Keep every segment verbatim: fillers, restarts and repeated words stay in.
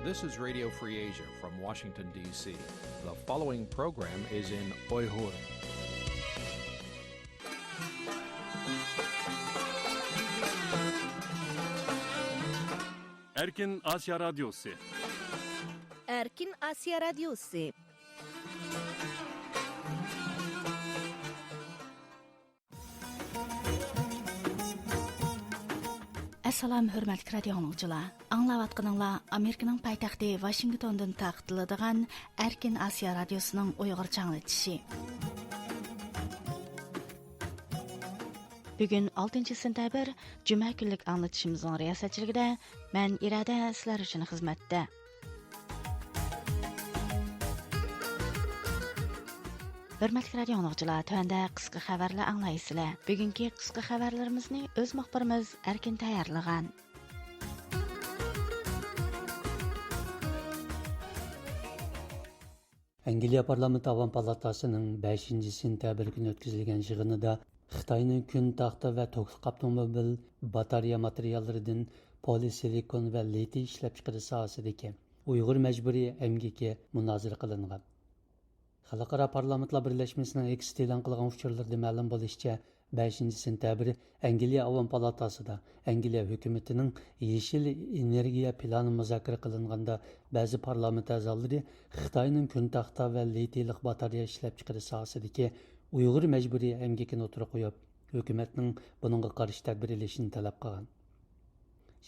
This is Radio Free Asia from Washington, D C. The following program is in Uyghur. Erkin Asya Radyosu. Erkin Asya Radyosu. ئەسسالام، ھۆرمەتلىك رادىيو ئاڭلىغۇچىلار! ئاڭلاۋاتقىنىڭلار ئامېرىكىنىڭ پايتەختى ۋاشىنگتوندىن تارقىتىلىدىغان ئەركىن ئاسىيا رادىيوسىنىڭ ئۇيغۇرچە ئاڭلىتىشى. بۈگۈن ئالتىنچى سېنتەبىر، جۈمە كۈنلۈك ئاڭلىتىشىمىزنىڭ رىياسەتچىلىكىدە مەن ئىرادە سىلەر ئۈچۈن خىزمەتتە. ھۆرمەتلىك رادىيو ئاڭلىغۇچىلار، تۆۋەندە قىسقا خەۋەرلەر ئاڭلايسىلەر. بۈگۈنكى قىسقا خەۋەرلىرىمىزنى ئۆز مۇخبىرىمىز ئەركىن تەييارلىغان. ئەنگلىيە پارلامېنت ئاۋام پالاتاسىنىڭ بەشىنچى سېنتەبىر كۈنى ئۆتكۈزۈلگەن يىغىنىدا خىتاينىڭ كۈن تاختا ۋە توكلۇق ئاپتوموبىل باتارېيە ماتېرىياللىرىدىن پولىسىلىكون ۋە لىتىي ئىشلەپچىقىرىش ساھەسىدىكى ئۇيغۇر مەجبۇرىي ئەمگىكى مۇنازىرە قىلىنغان. خەلقئارا پارلامېنتلار بىرلەشمىسىنىڭ ئېكستا ئېلان قىلغان ئۇچۇرلىرىدا مەلۇم بولۇشىچە، بەشىنچى سېنتەبىر ئەنگلىيە ئاۋام پالاتاسىدا ئەنگلىيە ھۆكۈمىتىنىڭ يېشىل ئېنېرگىيە پىلانى مۇزاكىرە قىلىنغاندا، بەزى پارلامېنت ئەزالىرى خىتاينىڭ كۈن تاختا ۋە لىتىيلىق باتارېيە ئىشلەپچىقىرىش ساھەسىدىكى ئۇيغۇر مەجبۇرىي ئەمگىكىنى ئوتتۇرىغا قويۇپ، ھۆكۈمەتنىڭ بۇنىڭغا قارشى تەدبىر ئېلىشىنى تەلەپ قىلغان.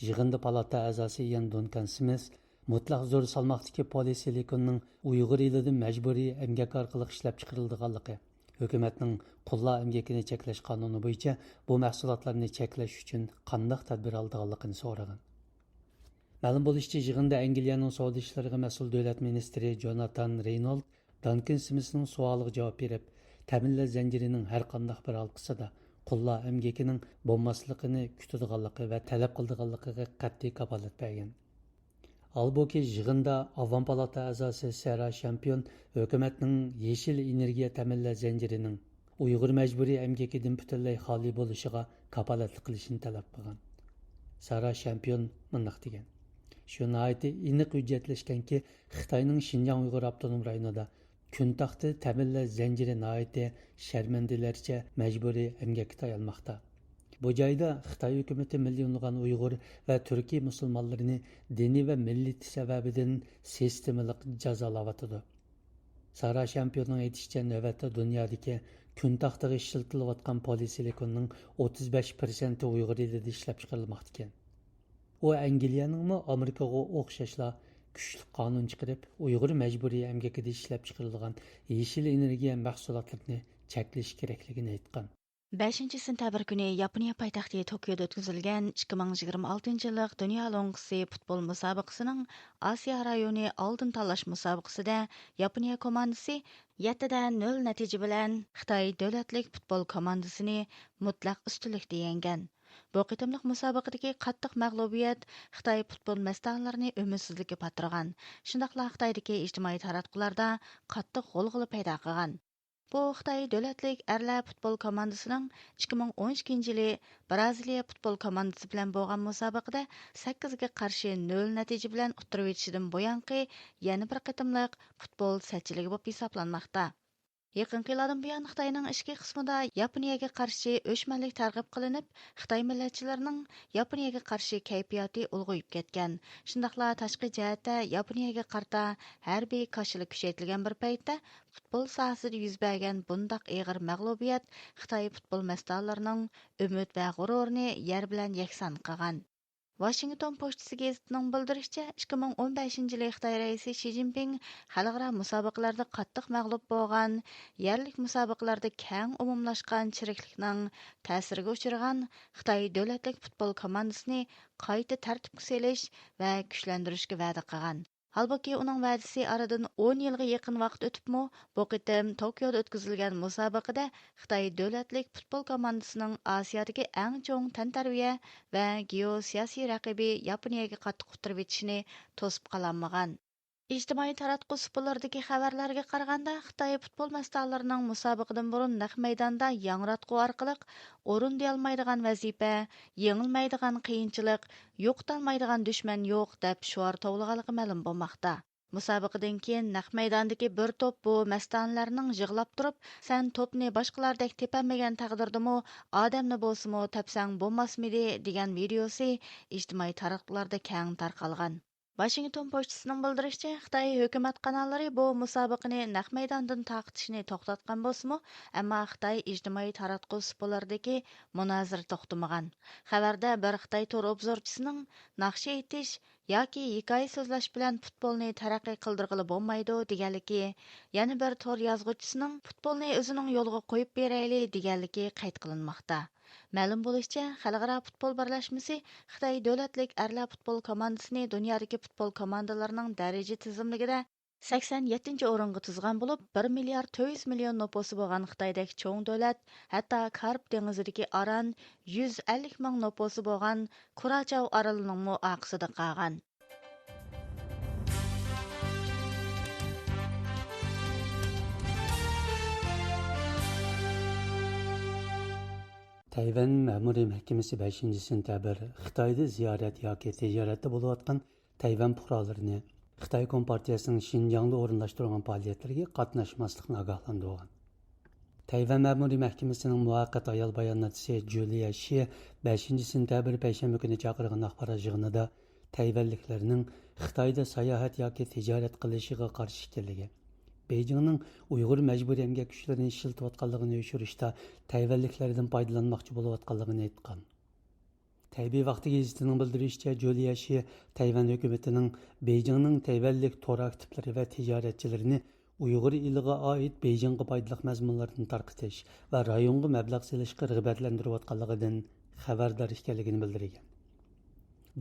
يىغىندا پالاتا ئەزاسى يەنە دۇنكان سىمىس مۇتلەق زور سالماقتىكى پولىسىلىكوننىڭ ئۇيغۇر ئېلىدا مەجبۇرىي ئەمگەك ئارقىلىق ئىشلەپچىقىرىلىدىغانلىقى، ھۆكۈمەتنىڭ قۇللار ئەمگىكىنى چەكلەش قانۇنى بويىچە بۇ مەھسۇلاتلارنى چەكلەش ئۈچۈن قانداق تەدبىر ئالىدىغانلىقىنى سورىغان. مەلۇم بولۇشىچە، يىغىندا ئەنگلىيەنىڭ سودا ئىشلىرىغا مەسئۇل دۆلەت مىنىستىرى جوناتان رېينولد دانكىن سىمىسنىڭ سوئالىغا جاۋاب بېرىپ، تەمىنلەش زەنجىرىنىڭ ھەر قانداق بىر ھالقىسىدا قۇللار ئەمگىكىنىڭ بولماسلىقىنى كۈتىدىغانلىقى ۋە تەلەپ قىلىدىغانلىقىغا قەتئىي كاپالەت بەرگەن. ھالبۇكى، يىغىندا ئاۋام پالاتا ئەزاسى سارا شامپىيون ھۆكۈمەتنىڭ يېشىل ئېنېرگىيە تەمىنلەش زەنجىرىنىڭ ئۇيغۇر مەجبۇرىي ئەمگىكىدىن پۈتۈنلەي خالىي بولۇشىغا كاپالەتلىك قىلىشىنى تەلەپ قىلغان. سارا شامپىيون مۇنداق دېگەن: شۇ ناھايىتى ئېنىق ھۆججەتلەشكەنكى، خىتاينىڭ شىنجاڭ ئۇيغۇر ئاپتونوم رايونىدا كۈن تاختى تەمىنلەش زەنجىرى ناھايىتى شەرمەندىلەرچە مەجبۇرىي ئەمگەككە تايانماقتا. بۇ جايدا خىتاي ھۆكۈمىتى مىليونلىغان ئۇيغۇر ۋە تۈركىي مۇسۇلمانلىرىنى دىنىي ۋە مىللىتى سەۋەبىدىن سىستېمىلىق جازالاۋاتىدۇ. سارا شامپىيوننىڭ ئېيتىشىچە، نۆۋەتتە دۇنيادىكى كۈن تاختىغا ئىشلىتىلىۋاتقان پولىسىلىكوننىڭ ئوتتۇز بەش پىرسەنتى ئۇيغۇر ئېلىدە ئىشلەپچىقىرىلماقتىكەن. ئۇ ئەنگلىيەنىڭمۇ ئامېرىكىغا ئوخشاشلا كۈچلۈك قانۇن چىقىرىپ، ئۇيغۇر مەجبۇرىي ئەمگىكىدە ئىشلەپچىقىرىلىدىغان يېشىل ئېنېرگىيە مەھسۇلاتلىرىنى چەكلىشى كېرەكلىكىنى ئېيتقان. بەشىنچى سېنتەبىر كۈنى ياپونىيە پايتەختى توكيودا ئۆتكۈزۈلگەن ئىككى مىڭ يىگىرمە ئالتىنچى يىللىق دۇنيا لوڭقىسى پۇتبول مۇسابىقىسىنىڭ ئاسىيا رايونى ئالدىن تاللاش مۇسابىقىسىدە ياپونىيە كوماندىسى يەتتىدە نۆل نەتىجە بىلەن خىتاي دۆلەتلىك پۇتبول كوماندىسىنى مۇتلەق ئۈستۈنلۈكتە يەڭگەن. بۇ قېتىملىق مۇسابىقىدىكى قاتتىق مەغلۇبىيەت خىتاي پۇتبول مەستانىلىرىنى ئۈمىدسىزلىككە پاتتۇرغان، شۇنداقلا خىتايدىكى ئىجتىمائىي تاراتقۇلاردا قاتتىق غۇلغۇلا پەيدا قىلغان. بۇ خىتاي دۆلەتلىك ئەرلەر پۇتبول كوماندىسىنىڭ ئىككى مىڭ ئون ئىككىنچى يىلى بىرازىلىيە پۇتبول كوماندىسى بىلەن بولغان مۇسابىقىدە سەككىزگە قارشى نۆل نەتىجە بىلەن ئۇتتۇرۇۋېتىشىدىن بۇيانقى يەنە بىر قېتىملىق پۇتبول سەتچىلىكى بولۇپ ھېسابلانماقتا. يېقىنقى يىللاردىن بۇيان خىتاينىڭ ئىچكى قىسمىدا ياپونىيەگە قارشى ئۆچمەنلىك تەرغىب قىلىنىپ، خىتاي مىللەتچىلىرىنىڭ ياپونىيەگە قارشى كەيپىياتى ئۇلغىيىپ كەتكەن. شۇنداقلا تاشقى جەھەتتە ياپونىيەگە قارىتا ھەربىي كاشىلا كۈچەيتىلگەن بىر پەيتتە، پۇتبول ساھەسىدە يۈز بەرگەن بۇنداق ئېغىر مەغلۇبىيەت خىتاي پۇتبول مەستانىلىرىنىڭ ئۈمىد ۋە غۇرۇرىنى يەر بىلەن يەكسان قىلغان. ۋاشىنگتون پوچتىسى گېزىتىنىڭ بىلدۈرۈشىچە، ئىككى مىڭ ئون بەشىنچى يىلى خىتاي رەئىسى شى جىنپىڭ خەلقئارا مۇسابىقىلەردە قاتتىق مەغلۇپ بولغان، يەرلىك مۇسابىقىلەردە كەڭ ئومۇملاشقان چىرىكلىكنىڭ تەسىرىگە ئۇچرىغان خىتاي دۆلەتلىك پۇتبول كوماندىسىنى قايتا تەرتىپكە سېلىش ۋە كۈچلەندۈرۈشكە ۋەدە قىلغان. ھالبۇكى، ئۇنىڭ ۋەدىسى ئارىدىن ئون يىلغا يېقىن ۋاقىت ئۆتۈپمۇ، بۇ قېتىم توكيودا ئۆتكۈزۈلگەن مۇسابىقىدە خىتاي دۆلەتلىك پۇتبول كوماندىسىنىڭ ئاسىيادىكى ئەڭ چوڭ تەنتەربىيە ۋە گېئوسىياسىي رەقىبى ياپونىيەگە قاتتىق ئۇتتۇرۇۋېتىشىنى توسۇپ قالالمىغان. ئىجتىمائىي تاراتقۇ سۇپىلىرىدىكى خەۋەرلەرگە قارىغاندا، خىتاي پۇتبول مەستانىلىرىنىڭ مۇسابىقىدىن بۇرۇن نەق مەيداندا ياڭراتقۇ ئارقىلىق «ئورۇندىيالمايدىغان ۋەزىپە، يېڭىلمەيدىغان قىيىنچىلىق، يوقىتالمايدىغان دۈشمەن يوق» دەپ شوئار توۋلىغانلىقى مەلۇم بولماقتا. مۇسابىقىدىن كېيىن نەق مەيداندىكى بىر توپ بۇ مەستانىلەرنىڭ يىغلاپ تۇرۇپ، «سەن توپنى باشقىلاردەك تېپەلمىگەن تەقدىردىمۇ، ئادەمنى بولسىمۇ تەپسەڭ بولماسمىدى؟» دېگەن ۋىدېئوسى ئىجتىمائىي تاراتقۇلاردا كەڭ تارقالغان. ۋاشىنگتون پوچتىسىنىڭ بىلدۈرۈشىچە، خىتاي ھۆكۈمەت قاناللىرى بۇ مۇسابىقىنى نەق مەيداندىن تارقىتىشنى توختاتقان بولسىمۇ، ئەمما خىتاي ئىجتىمائىي تاراتقۇ سۇپىلىرىدىكى مۇنازىرە توختىمىغان. خەۋەردە بىر خىتاي تور ئوبزورچىسىنىڭ «ناخشا ئېيتىش ياكى ھېكايە سۆزلەش بىلەن پۇتبولنى تەرەققىي قىلدۇرغىلى بولمايدۇ» دېگەنلىكى، يەنە بىر تور يازغۇچىسىنىڭ «پۇتبولنى ئۆزىنىڭ يولىغا قويۇپ بېرەيلى» دېگەنلىكى قەيت قىلىنماقتا. مەلۇم بولۇشىچە، خەلقئارا پۇتبول بىرلەشمىسى خىتاي دۆلەتلىك ئەرلەر پۇتبول كوماندىسىنى دۇنيادىكى پۇتبول كوماندىلىرىنىڭ دەرىجە تىزىملىكىدە سەكسەن يەتتىنچى ئورۇنغا تىزغان بولۇپ، بىر مىليارد تۆت يۈز مىليون نوپۇسى بولغان خىتايدەك چوڭ دۆلەت ھەتتا كارىپ دېڭىزىدىكى ئاران يۈز ئەللىك مىڭ نوپۇسى بولغان كۇراچاۋ ئارىلىنىڭمۇ ئارقىسىدا قالغان. تەيۋەن مەمۇرىي مەھكىمىسى بەشىنچى سېنتەبىر خىتايدا زىيارەت ياكى تىجارەتتە بولۇۋاتقان تەيۋەن پۇقرالىرىنى خىتاي كومپارتىيەسىنىڭ شىنجاڭدا ئورۇنلاشتۇرغان پائالىيەتلىرىگە قاتناشماسلىقتىن ئاگاھلاندۇرغان. تەيۋەن مەمۇرىي مەھكىمىسىنىڭ مۇۋەققەت ئايال باياناتچىسى جۇلىيا شى بەشىنچى سېنتەبىر پەيشەنبە كۈنى چاقىرغان ئاخبارات يىغىنىدا تەيۋەنلىكلەرنىڭ خىتايدا ساياھەت ياكى تىجارەت قىلىشىغا قارشى ئىكەنلىكى، بېيجىڭنىڭ ئۇيغۇر مەجبۇرىي ئەمگەك كۈچلىرىنى ئىشلىتىۋاتقانلىقىنى يوشۇرۇشتا تەيۋەنلىكلەردىن پايدىلانماقچى بولۇۋاتقانلىقىنى ئېيتقان. تەيبېي ۋاقتى گېزىتىنىڭ بىلدۈرۈشىچە، جۇلىيا شى تەيۋەن ھۆكۈمىتىنىڭ بېيجىڭنىڭ تەيۋەنلىك تور ئاكتىپلىرى ۋە تىجارەتچىلىرىنى ئۇيغۇر ئېلىغا ئائىت بېيجىڭغا پايدىلىق مەزمۇنلارنى تارقىتىش ۋە رايونغا مەبلەغ سېلىشقا رىغبەتلەندۈرۈۋاتقانلىقىدىن خەۋەردار ئىكەنلىكىنى بىلدۈرگەن.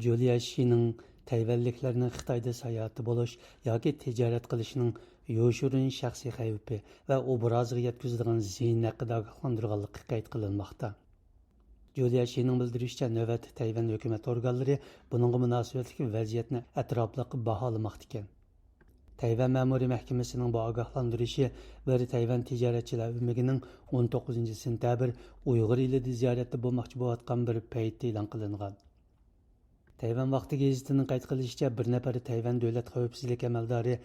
جۇلىيا شىنىڭ تەيۋەنلىكلەرنىڭ خىتايدا ساياھەتتە بولۇش ياكى تىجارەت قىلىشىنىڭ يوشۇرۇن شەخسىي خەۋپى ۋە ئوبرازىغا يەتكۈزىدىغان زىيىنى ھەققىدە ئاگاھلاندۇرغانلىقى قەيت قىلىنماقتا. جۇلىيا شىنىڭ بىلدۈرۈشىچە، نۆۋەتتە تەيۋەن ھۆكۈمەت ئورگانلىرى بۇنىڭغا مۇناسىۋەتلىك ۋەزىيەتنى ئەتراپلىق باھالىماقتا ئىكەن. تەيۋەن مەمۇرىي مەھكىمىسىنىڭ بۇ ئاگاھلاندۇرۇشى بىر تەيۋەن تىجارەتچىلەر ئۆمىكىنىڭ ئون توققۇزىنچى سېنتەبىر ئۇيغۇر ئېلىدا زىيارەتتە بولماقچى بولۇۋاتقان بىر پەيتتە ئېلان قىلىنغان. تەيۋەن ۋاقتى گېزىتىنىڭ قەيت قىلىشىچە، بىر نەپەر تەيۋەن دۆلەت خەۋپسىزلىك ئەمەلدارى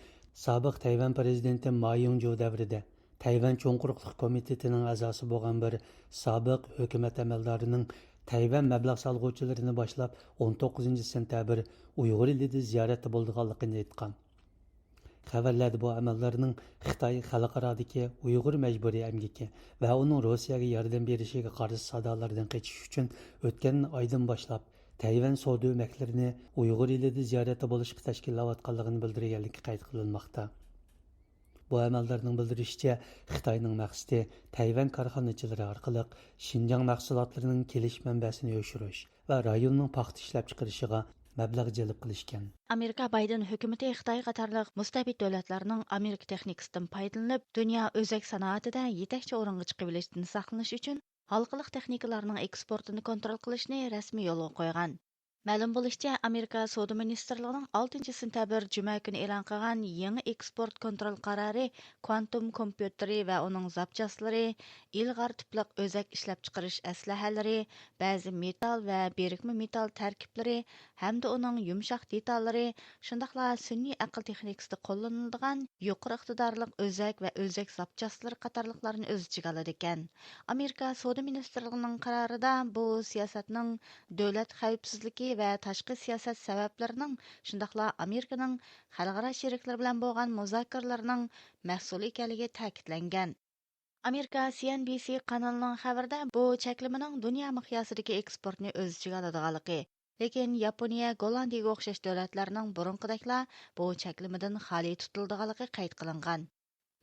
سابىق تەيۋەن پىرېزىدېنتى ما يىڭجۇ دەۋرىدە تەيۋەن چوڭ قۇرۇقلۇق كومىتېتىنىڭ ئەزاسى بولغان بىر سابىق ھۆكۈمەت ئەمەلدارىنىڭ تەيۋەن مەبلەغ سالغۇچىلىرىنى باشلاپ، ئون توققۇزىنچى سېنتەبىر ئۇيغۇر ئېلىدا زىيارەتتە بولىدىغانلىقىنى ئېيتقان. خەۋەرلەردە بۇ ئەمەلدارنىڭ خىتاي خەلقئارادىكى ئۇيغۇر مەجبۇرىي ئەمگىكى ۋە ئۇنىڭ روسىيەگە ياردەم بېرىشىگە قارشى سادالىرىدىن قېچىش ئۈچۈن ئۆتكەن ئايدىن باشلاپ تەيۋەن سودا ئۆمەكلىرىنى ئۇيغۇر ئېلىدا زىيارەتتە بولۇشقا تەشكىللەۋاتقانلىقىنى بىلدۈرگەنلىكى قەيت قىلىنماقتا. بۇ ئەمەلدارنىڭ بىلدۈرۈشىچە، خىتاينىڭ مەقسىتى تەيۋەن كارخانىچىلىرى ئارقىلىق شىنجاڭ مەھسۇلاتلىرىنىڭ كېلىش مەنبەسىنى يوشۇرۇش ۋە رايوننىڭ پاختا ئىشلەپچىقىرىشىغا مەبلەغ جەلپ قىلىش ئىكەن. ئامېرىكا بايدېن ھۆكۈمىتى خىتاي قاتارلىق مۇستەبىت دۆلەتلەرنىڭ ئامېرىكا تېخنىكىسىدىن پايدىلىنىپ، دۇنيا ئۆزەك سانائىتىدە يېتەكچى ئورۇنغا چىقىۋېلىشتىن ساقلىنىش ئۈچۈن، ھالقىلىق تېخنىكىلارنىڭ ئېكسپورتىنى كونترول قىلىشنى رەسمىي يولغا قويغان. مەلۇم بولۇشىچە، ئامېرىكا سودا مىنىستىرلىقىنىڭ ئالتىنچى سېنتەبىر جۈمە كۈنى ئېلان قىلغان يېڭى ئېكسپورت كونترول قارارى كۋانتوم كومپيۇتېرى ۋە ئۇنىڭ زاپچاسلىرى، ئىلغار تىپلىق ئۆزەك ئىشلەپچىقىرىش ئەسلىھەلىرى، بەزى مېتال ۋە بىرىكمە مېتال تەركىبلىرى ھەمدە ئۇنىڭ يۇمشاق دېتاللىرى، شۇنداقلا سۈنئىي ئەقىل تېخنىكىسىدا قوللىنىلىدىغان يۇقىرى ئىقتىدارلىق ئۆزەك ۋە ئۆزەك زاپچاسلىرى قاتارلىقلارنى ئۆز ئىچىگە ئالىدىكەن. ئامېرىكا سودا مىنىستىرلىقىنىڭ قارارىدا بۇ سىياسەتنىڭ دۆلەت خەۋپسىزلىكى ۋە تاشقى سىياسەت سەۋەبلىرىنىڭ، شۇنداقلا ئامېرىكىنىڭ خەلقئارا شېرىكلىرى بىلەن بولغان مۇزاكىرىلەرنىڭ مەھسۇلى ئىكەنلىكى تەكىتلەنگەن. ئامېرىكا سى ئېن بى سى قانىلىنىڭ خەۋىرىدە بۇ چەكلىمىنىڭ دۇنيا مىقياسىدىكى ئېكسپورتنى ئۆز ئىچىگە ئالىدىغانلىقى، لېكىن ياپونىيە، گوللاندىيىگە ئوخشاش دۆلەتلەرنىڭ بۇرۇنقىدەكلا بۇ چەكلىمىدىن خالىي تۇتۇلىدىغانلىقى قەيت قىلىنغان.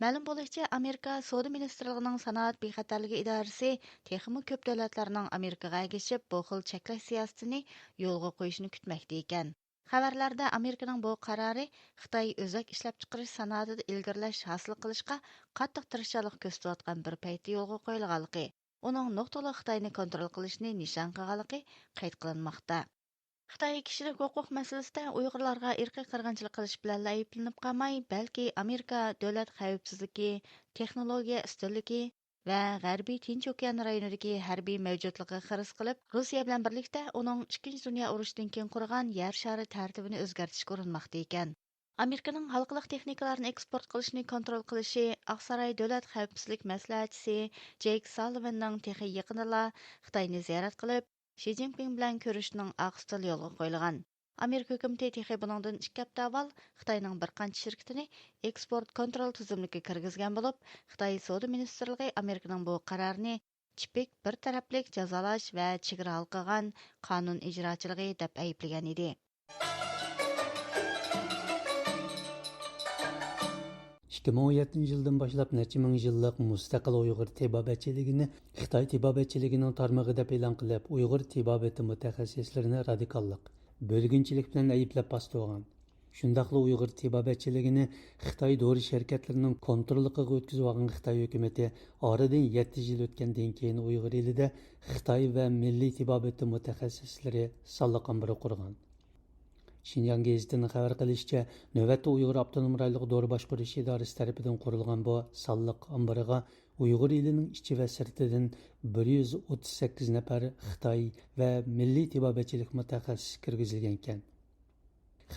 مەلۇم بولۇشىچە، ئامېرىكا سودا مىنىستىرلىقىنىڭ سانائەت بىخەتەرلىكى ئىدارىسى تېخىمۇ كۆپ دۆلەتلەرنىڭ ئامېرىكىغا ئەگىشىپ، بۇ خىل چەكلەش سىياسىتىنى يولغا قويۇشىنى كۈتمەكتە ئىكەن. خەۋەرلەردە ئامېرىكىنىڭ بۇ قارارى خىتاي ئۆزەك ئىشلەپچىقىرىش سانائىتىدا ئىلگىرىلەش ھاسىل قىلىشقا قاتتىق تىرىشچانلىق كۆرسىتىۋاتقان بىر پەيتتە يولغا قويۇلغانلىقى، ئۇنىڭ نۇقتىلىق خىتاينى كونترول قىلىشنى نىشان قىلغانلىقى قەيت قىلىنماقتا. خىتاي كىشىلىك ھوقۇق مەسىلىسىدە ئۇيغۇرلارغا ئىرقىي قىرغىنچىلىق قىلىش بىلەنلا ئەيىبلىنىپ قالماي، بەلكى ئامېرىكا دۆلەت خەۋپسىزلىكى، تېخنولوگىيە ئۈستۈنلۈكى ۋە غەربىي تىنچ ئوكيان رايونىدىكى ھەربىي مەۋجۇتلۇقىغا خىرىس قىلىپ، روسىيە بىلەن بىرلىكتە ئۇنىڭ ئىككىنچى دۇنيا ئۇرۇشىدىن كېيىن قۇرغان يەر شارى تەرتىپىنى ئۆزگەرتىشكە ئۇرۇنماقتا ئىكەن. ئامېرىكىنىڭ ھالقىلىق تېخنىكىلارنى ئېكسپورت قىلىشنى كونترول قىلىشى ئاقساراي دۆلەت خەۋپسىزلىك مەسلىھەتچىسى جېيك سالىۋاننىڭ تېخى يېقىندىلا خىتاينى زىيارەت قىلىپ، شى جىنپىڭ بىلەن كۆرۈشۈشنىڭ ئارقىسىدا يولغا قويۇلغان. ئامېرىكا ھۆكۈمىتى تېخى بۇنىڭدىن ئىككى ھەپتە ئاۋۋال خىتاينىڭ بىر قانچە شىركىتىنى ئېكسپورت كونترول تۈزۈملۈكىگە كىرگۈزگەن بولۇپ، خىتاي سودا مىنىستىرلىقى ئامېرىكىنىڭ بۇ قارارىنى تىپىك بىر تەرەپلىك جازالاش ۋە چېگرا ھالقىغان قانۇن ئىجراچىلىقى دەپ ئەيىبلىگەن ئىدى. ئىككى مىڭ ئون يەتتىنچى يىلدىن باشلاپ نەچچە مىڭ يىللىق مۇستەقىل ئۇيغۇر تېبابەتچىلىكىنى خىتاي تېبابەتچىلىكىنىڭ تارمىقى دەپ ئېلان قىلىپ، ئۇيغۇر تېبابىتى مۇتەخەسسىسلىرىنى رادىكاللىق، بۆلگۈنچىلىك بىلەن ئەيىبلەپ باستۇرغان. شۇنداقلا ئۇيغۇر تېبابەتچىلىكىنى خىتاي دورا شىركەتلىرىنىڭ كونتروللۇقىغا ئۆتكۈزۈۋالغان خىتاي ھۆكۈمىتى ئارىدىن يەتتە يىل ئۆتكەندىن كېيىن ئۇيغۇر ئېلىدە خىتاي ۋە مىللىي تېبابىتى مۇتەخەسسىسلىرى سانلىق ئامبىرى قۇرغان. شىنجاڭ گېزىتىنىڭ خەۋەر قىلىشىچە، نۆۋەتتە ئۇيغۇر ئاپتونوم رايونلۇق دورا باشقۇرۇش ئىدارىسى تەرىپىدىن قۇرۇلغان بۇ سانلىق ئامبىرىغا ئۇيغۇر ئېلىنىڭ ئىچى ۋە سىرتىدىن بىر يۈز ئوتتۇز سەككىز نەپەر خىتاي ۋە مىللىي تېبابەتچىلىك مۇتەخەسسىسى كىرگۈزۈلگەنىكەن.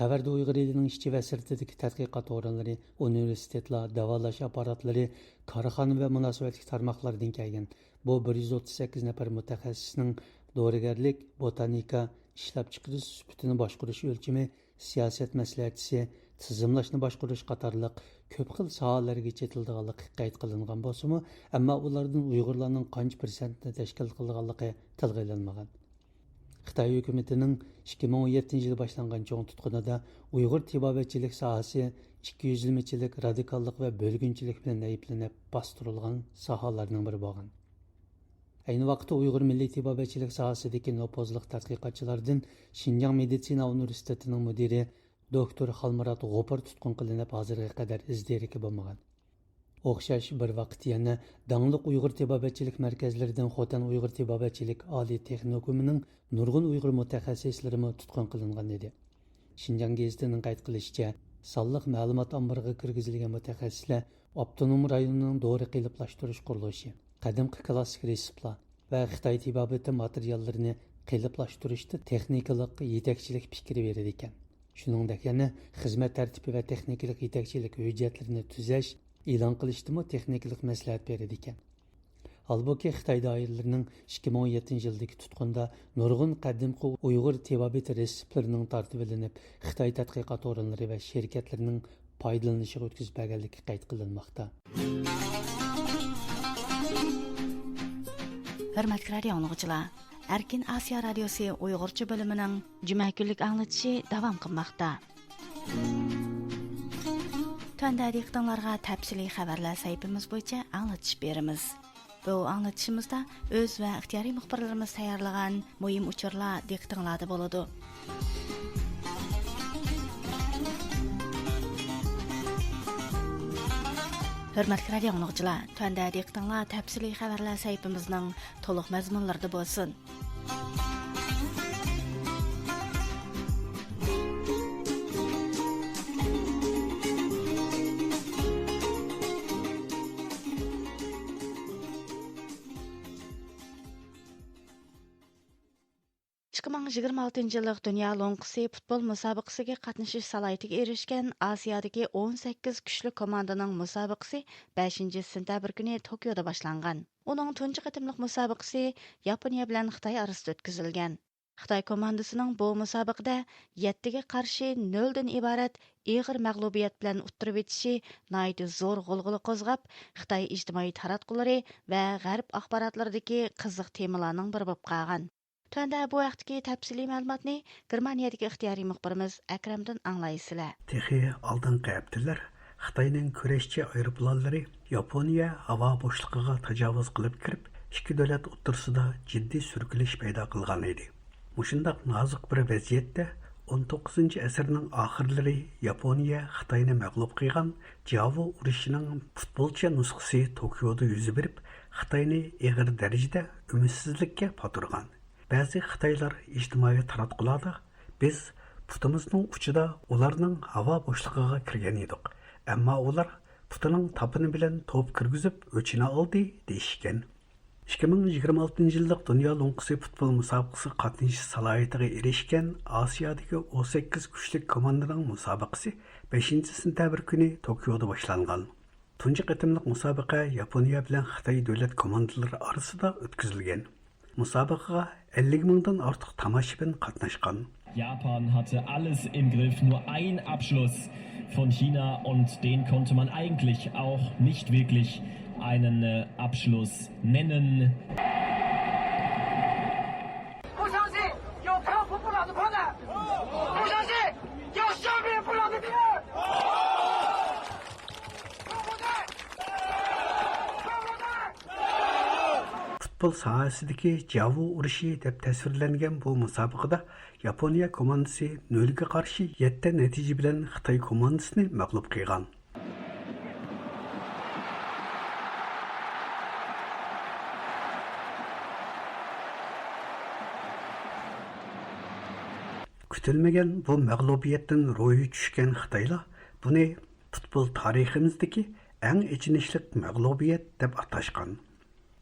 خەۋەردە ئۇيغۇر ئېلىنىڭ ئىچى ۋە سىرتىدىكى تەتقىقات ئورۇنلىرى، ئۇنىۋېرسىتېتلار، داۋالاش ئاپپاراتلىرى، كارخانا ۋە مۇناسىۋەتلىك تارماقلاردىن كەلگەن بۇ بىر يۈز ئوتتۇز سەككىز نەپەر مۇتەخەسسىسنىڭ دورىگەرلىك، بوتانىكا، ئىشلەپچىقىرىش سۈپىتىنى باشقۇرۇش ئۆلچىمى، سىياسەت مەسلىھەتچىسى، تىزىملاشنى باشقۇرۇش قاتارلىق كۆپ خىل ساھەلەرگە چېتىلىدىغانلىقى قەيت قىلىنغان بولسىمۇ، ئەمما ئۇلاردىن ئۇيغۇرلارنىڭ قانچە پىرسەنتنى تەشكىل قىلىدىغانلىقى تىلغا ئېلىنمىغان. خىتاي ھۆكۈمىتىنىڭ ئىككى مىڭ ئون يەتتىنچى يىلى باشلانغان چوڭ تۇتقۇنىدا ئۇيغۇر تېبابەتچىلىك ساھەسى ئىككى يۈزلىمىچىلىك، رادىكاللىق ۋە بۆلگۈنچىلىك بىلەن ئەيىبلىنىپ باستۇرۇلغان ساھەلەرنىڭ بىرى بولغان. ئەينى ۋاقىتتا ئۇيغۇر مىللىي تېبابەتچىلىك ساھەسىدىكى نوپۇزلۇق تەتقىقاتچىلاردىن شىنجاڭ مېدىتسىنا ئۇنىۋېرسىتېتىنىڭ مۇدىرى دوكتور خالمۇرات غوپۇر تۇتقۇن قىلىنىپ، ھازىرغا قەدەر ئىز دېرىكى بولمىغان. ئوخشاش بىر ۋاقىت يەنە داڭلىق ئۇيغۇر تېبابەتچىلىك مەركەزلىرىدىن خوتەن ئۇيغۇر تېبابەتچىلىك ئالىي تېخنىكومىنىڭ نۇرغۇن ئۇيغۇر مۇتەخەسسىسلىرىمۇ تۇتقۇن قىلىنغان ئىدى. شىنجاڭ گېزىتىنىڭ قەيت قىلىشىچە، سانلىق مەلۇمات ئامبىرىغا كىرگۈزۈلگەن مۇتەخەسسىسلەر ئاپتونوم رايوننىڭ دورا قېلىپلاشتۇرۇش قۇرۇلۇشى، قەدىمكى كىلاسسىك رېتسېپلار ۋە خىتاي تېبابىتى ماتېرىياللىرىنى قېلىپلاشتۇرۇشتا تېخنىكىلىق يېتەكچىلىك پىكرى بېرىدىكەن. شۇنىڭدەك يەنە خىزمەت تەرتىپى ۋە تېخنىكىلىق يېتەكچىلىك ھۆججەتلىرىنى تۈزەش، ئېلان قىلىشتىمۇ تېخنىكىلىق مەسلىھەت بېرىدىكەن. ھالبۇكى، خىتاي دائىرىلىرىنىڭ ئىككى مىڭ ئون يەتتىنچى يىلدىكى تۇتقۇندا نۇرغۇن قەدىمكى ئۇيغۇر تېبابىتى رېتسېپلىرىنىڭ تارتىۋېلىنىپ، خىتاي تەتقىقات ئورۇنلىرى ۋە شىركەتلىرىنىڭ پايدىلىنىشىغا ئۆتكۈزۈپ بەرگەنلىكى قەيت قىلىنماقتا. ھۆرمەتلىك رادىئو ئاڭلىغۇچىلار، ئەركىن ئاسىيا رادىيوسى ئۇيغۇرچە بۆلۈمىنىڭ جۈمە كۈنلۈك ئاڭلىتىشى داۋام قىلماقتا. تۆۋەندە دىققىتىڭلارغا تەپسىلىي خەۋەرلەر سەھىپىمىز بويىچە ئاڭلىتىش بېرىمىز. بۇ ئاڭلىتىشىمىزدا ئۆز ۋە ئىختىيارىي مۇخبىرلىرىمىز تەييارلىغان مۇھىم ئۇچۇرلار دىققىتىڭلاردا بولىدۇ. ھۆرمەتلىك رادىئو ئاڭلىغۇچىلار، تۆۋەندە دىققىتىڭلار تەپسىلىي خەۋەرلەر سەھىپىمىزنىڭ تولۇق مەزمۇنلىرىدا بولسۇن. ئىككى مىڭ يىگىرمە ئالتىنچى يىللىق دۇنيا لوڭقىسى پۇتبول مۇسابىقىسىگە قاتنىشىش سالاھىيىتىگە ئېرىشكەن ئاسىيادىكى ئون سەككىز كۈچلۈك كوماندىنىڭ مۇسابىقىسى بەشىنچى سېنتەبىر كۈنى توكيودا باشلانغان. ئۇنىڭ تۇنجى قېتىملىق مۇسابىقىسى ياپونىيە بىلەن خىتاي ئارىسىدا ئۆتكۈزۈلگەن. خىتاي كوماندىسىنىڭ بۇ مۇسابىقىدە يەتتىگە قارشى نۆلدىن ئىبارەت ئېغىر مەغلۇبىيەت بىلەن ئۇتتۇرۇۋېتىشى ناھايىتى زور غۇلغۇلا قوزغاپ، خىتاي ئىجتىمائىي تاراتقۇلىرى ۋە غەرب ئاخباراتلىرىدىكى قىزىق تېمىلارنىڭ بىرى بولۇپ قالغان. تۆۋەندە بۇ ھەقتىكى تەپسىلىي مەلۇماتنى گېرمانىيەدىكى ئىختىيارىي مۇخبىرىمىز ئەكرەمدىن ئاڭلايسىلەر. تېخى ئالدىنقى ھەپتىلەر خىتاينىڭ كۈرەشچى ئايروپىلانلىرى ياپونىيە ھاۋا بوشلۇقىغا تاجاۋۇز قىلىپ كىرىپ، ئىككى دۆلەت ئوتتۇرىسىدا جىددىي سۈركىلىش پەيدا قىلغان ئىدى. مۇشۇنداق نازۇك بىر ۋەزىيەتتە ئون توققۇزىنچى ئەسىرنىڭ ئاخىرلىرى ياپونىيە خىتاينى مەغلۇپ قىلغان جياۋو ئۇرۇشىنىڭ پۇتبولچە نۇسخىسى توكيودا يۈز بېرىپ، خىتاينى ئېغىر دەرىجىدە ئۈمىدسىزلىككە پاتۇرغان. بەزى خىتايلار ئىجتىمائىي تاراتقۇلاردا بىز پۇتىمىزنىڭ ئۇچىدا ئۇلارنىڭ ھاۋا بوشلۇقىغا كىرگەن ئىدۇق، ئەمما ئۇلار پۇتىنىڭ تاپىنى بىلەن توپ كىرگۈزۈپ ئۆچىنى ئالدى، دېيىشكەن. ئىككى مىڭ يىگىرمە ئالتىنچى يىللىق دۇنيا لوڭقىسى پۇتبول مۇسابىقىسىگە قاتنىشىش سالاھىيىتىگە ئېرىشكەن ئاسىيادىكى ئون سەككىز كۈچلۈك كوماندىنىڭ مۇسابىقىسى بەشىنچى سېنتەبىر كۈنى توكيودا باشلانغان. تۇنجى قېتىملىق مۇسابىقە ياپونىيە بىلەن خىتاي دۆلەت كوماندىلىرى ئارىسىدا ئۆتكۈزۈلگەن. مۇسابىقىگە ئەللىك مىڭدىن ئارتۇق تاماشىبىن قاتناشقان. Japan hatte alles im Griff, nur ein Abschluss von China, und den konnte man eigentlich auch nicht wirklich einen äh, Abschluss nennen. 不相信有票不不老的票的，不相信有笑面不老的票。中国队，中国队。 پۇتبول ساھەسىدىكى جياۋۇ ئۇرۇشى دەپ تەسۋىرلەنگەن بۇ مۇسابىقىدە ياپونىيە كوماندىسى نۆلگە قارشى يەتتە نەتىجە بىلەن خىتاي كوماندىسىنى مەغلۇپ قىلغان. كۈتۈلمىگەن بۇ مەغلۇبىيەتتىن روھى چۈشكەن خىتايلار بۇنى پۇتبول تارىخىمىزدىكى ئەڭ ئېچىنىشلىق مەغلۇبىيەت دەپ ئاتاشقان.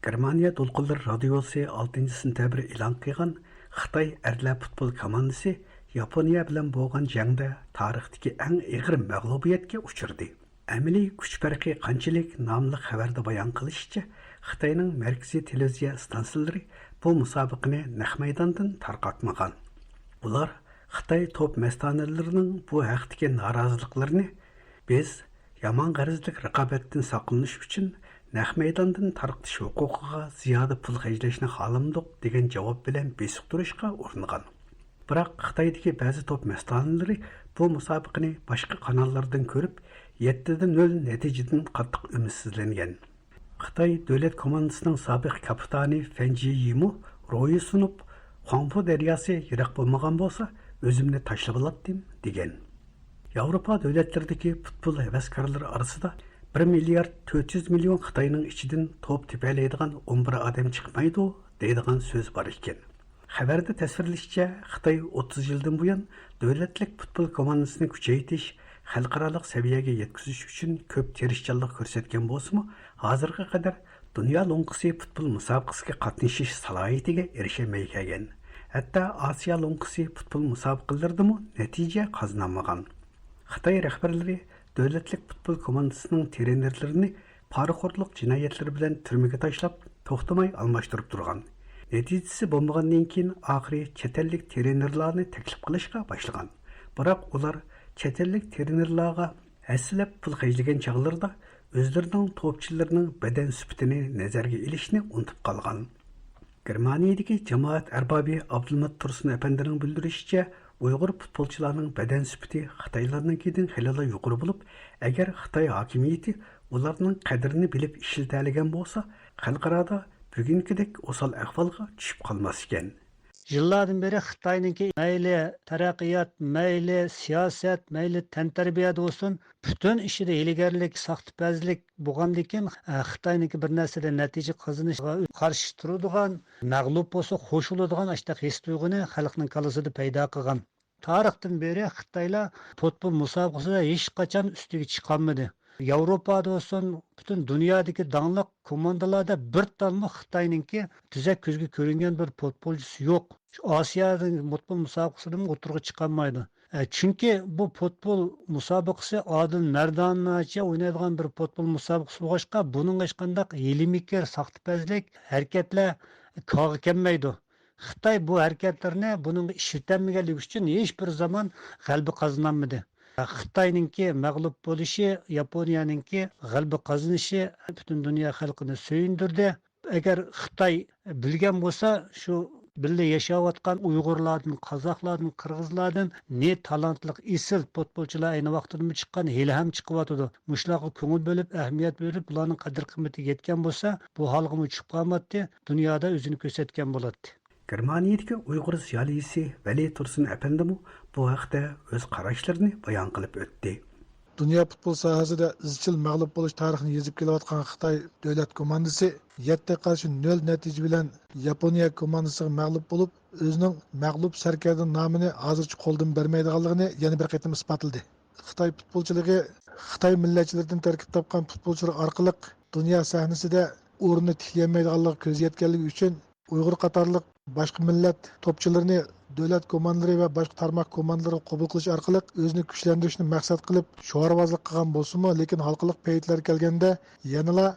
گېرمانىيە دولقۇنلىرى رادىيوسى ئالتىنچى سېنتەبىر ئېلان قىلغان خىتاي ئەرلەر پۇتبول كوماندىسى ياپونىيە بىلەن بولغان جەڭدە تارىختىكى ئەڭ ئېغىر مەغلۇبىيەتكە ئۇچرىدى. ئەمەلىي كۈچ پەرقى قانچىلىك ناملىق خەۋەردە بايان قىلىشىچە، خىتاينىڭ مەركىزىي تېلېۋىزىيە ئىستانسىلىرى بۇ مۇسابىقىنى نەق مەيداندىن تارقاتمىغان. ئۇلار خىتاي توپ مەستانىلىرىنىڭ بۇ ھەقتىكى نارازىلىقلىرىنى، بىز يامان غەرەزلىك رىقابەتتىن ساقلىنىش ئۈچۈن نەق مەيداندىن تارقىتىش ھوقۇقىغا زىيادە پۇل خەجلەشنى خالىمىدۇق، دېگەن جاۋاب بىلەن بېسىقتۇرۇشقا ئۇرۇنغان. بىراق خىتايدىكى بەزى توپ مەستانىلىرى بۇ مۇسابىقىنى باشقا قاناللاردىن كۆرۈپ، يەتتىدە نۆل نەتىجىدىن قاتتىق ئۈمىدسىزلەنگەن. خىتاي دۆلەت كوماندىسىنىڭ سابىق كاپىتانى فەن جىيىمۇ روھى سۇنۇپ، خۇاڭفۇ دەرياسى يىراق بولمىغان بولسا، ئۆزۈمنى تاشلىۋالاتتىم، دېگەن. ياۋروپا دۆلەتلىرىدىكى پۇتبول ھەۋەسكارلىرى ئارىسىدا بىر مىليارد تۆت يۈز مىليون خىتاينىڭ ئىچىدىن توپ تېپەلەيدىغان ئون بىر ئادەم چىقمايدۇ، دەيدىغان سۆز بار ئىكەن. خەۋەردە تەسۋىرلىشىچە، خىتاي ئوتتۇز يىلدىن بۇيان دۆلەتلىك پۇتبول كوماندىسىنى كۈچەيتىش، خەلقئارالىق سەۋىيەگە يەتكۈزۈش ئۈچۈن كۆپ تىرىشچانلىق كۆرسەتكەن بولسىمۇ، ھازىرغا قەدەر دۇنيا لوڭقىسى پۇتبول مۇسابىقىسىگە قاتنىشىش سالاھىيىتىگە ئېرىشەلمەي كەلگەن. ھەتتا ئاسىيا لوڭقىسى پۇتبول مۇسابىقىلىرىدىمۇ نەتىجە قازىنالمىغان. خىتاي رەھبەرلىرى دۆلەتلىك پۇتبول كوماندىسىنىڭ ترېنېرلىرىنى پارىخورلۇق جىنايەتلىرى بىلەن تۈرمىگە تاشلاپ، توختىماي ئالماشتۇرۇپ تۇرغان. نەتىجىسى بولمىغاندىن كېيىن، ئاخىرى چەت ئەللىك ترېنېرلارنى تەكلىپ قىلىشقا باشلىغان. بىراق ئۇلار چەت ئەللىك ترېنېرلارغا ھەسسىلەپ پۇل خەجلىگەن چاغلىرىدا ئۆزلىرىنىڭ توپچىلىرىنىڭ بەدەن سۈپىتىنى نەزەرگە ئېلىشنى ئۇنتۇپ قالغان. گېرمانىيەدىكى جامائەت ئەربابى ئابدۇلمەت تۇرسۇن ئەپەندىنىڭ بىلدۈرۈشىچە، ئۇيغۇر پۇتبولچىلارنىڭ بەدەن سۈپىتى خىتايلارنىڭكىدىن خېلىلا يۇقىرى بولۇپ، ئەگەر خىتاي ھاكىمىيىتى ئۇلارنىڭ قەدرىنى بىلىپ ئىشلىتەلىگەن بولسا، خەلقئارادا بۈگۈنكىدەك ئوسال ئەھۋالغا چۈشۈپ قالماس ئىكەن. يىللاردىن بېرى خىتاينىڭكى مەيلى تەرەققىيات، مەيلى سىياسەت، مەيلى تەنتەربىيەدە بولسۇن، پۈتۈن ئىشىدا ھىيلىگەرلىك، ساختىپەزلىك بولغاندىكىن، ئە، خىتاينىڭكى بىر نەرسىدە نەتىجە قازىنىشىغا قارشى تۇرىدىغان، مەغلۇپ بولسا خوش بولىدىغان ئاشۇنداق ھېس تۇيغۇنى خەلقنىڭ كاللىسىدا پەيدا قىلغان. تارىختىن بېرى خىتايلار پۇتبول مۇسابىقىسىدا ھېچقاچان ئۈستىگە چىقالمىدى. ياۋروپادا بولسۇن، پۈتۈن دۇنيادىكى داڭلىق كوماندىلاردا بىر تالمۇ خىتاينىڭكى تۈزەك كۆزگە كۆرۈنگەن بىر پۇتبولچىسى يوق. شۇ ئاسىيادىن پۇتبول مۇسابىقىسىدىمۇ ئوتتۇرىغا چىقالمايدۇ. ئە، چۈنكى بۇ پۇتبول مۇسابىقىسى ئادىل مەردانىچە ئوينايدىغان بىر پۇتبول مۇسابىقىسى بولغاچقا، بۇنىڭغا ھېچقانداق ھىيلە-مىكىر، ساختىپەزلىك ھەرىكەتلەر كارغا كەلمەيدۇ. خىتاي بۇ ھەرىكەتلىرىنى بۇنىڭغا ئىشلىتەلمىگەنلىكى ئۈچۈن ھېچبىر زامان غەلىبە قازىنالمىدى. خىتاينىڭكى مەغلۇپ بولۇشى ياپونىيەنىڭكى غەلىبە قازىنىشى پۈتۈن دۇنيا خەلقىنى سۆيۈندۈردى. ئەگەر خىتاي بىلگەن بولسا، شۇ بىللە ياشاۋاتقان ئۇيغۇرلاردىن، قازاقلاردىن، قىرغىزلاردىن نى تالانتلىق ئېسىل پۇتبولچىلار ئەينى ۋاقتىدىمۇ چىققان، ھېلىھەم چىقىۋاتىدۇ. مۇشۇلارغا كۆڭۈل بۆلۈپ، ئەھمىيەت بېرىپ، بۇلارنىڭ قەدىر-قىممىتىگە يەتكەن بولسا، بۇ ھالغىمۇ چۈشۈپ قالمايتتى، دۇنيادا ئۆزىنى كۆرسەتكەن بولاتتى. گېرمانىيەدىكى ئۇيغۇر زىيالىيسى ۋەلى تۇرسۇن ئەپەندىمۇ بۇ ھەقتە ئۆز قاراشلىرىنى بايان قىلىپ ئۆتتى. دۇنيا پۇتبول ساھەسىدە ئىزچىل مەغلۇپ بولۇش تارىخىنى يېزىپ كېلىۋاتقان خىتاي دۆلەت كوماندىسى يەتتە قارشى نۆل نەتىجە بىلەن ياپونىيە كوماندىسىغا مەغلۇپ بولۇپ، ئۆزىنىڭ مەغلۇپ سەركەردە نامىنى ھازىرچە قولدىن بەرمەيدىغانلىقىنى يەنە بىر قېتىم ئىسپاتلىدى. خىتاي پۇتبولچىلىقى خىتاي مىللەتچىلىرىدىن تەركىب تاپقان پۇتبولچىلار ئارقىلىق دۇنيا سەھنىسىدە ئورنىنى تىكلىيەلمەيدىغانلىقىغا كۆزى يەتكەنلىكى ئۈچۈن، ئۇيغۇر قاتارلىق باشقا مىللەت توپچىلىرىنى دۆلەت كوماندىلىرى ۋە باشقا تارماق كوماندىلىرىغا قوبۇل قىلىش ئارقىلىق ئۆزىنى كۈچلەندۈرۈشنى مەقسەت قىلىپ شوئارۋازلىق قىلغان بولسىمۇ، لېكىن ھالقىلىق پەيتلەر كەلگەندە يەنىلا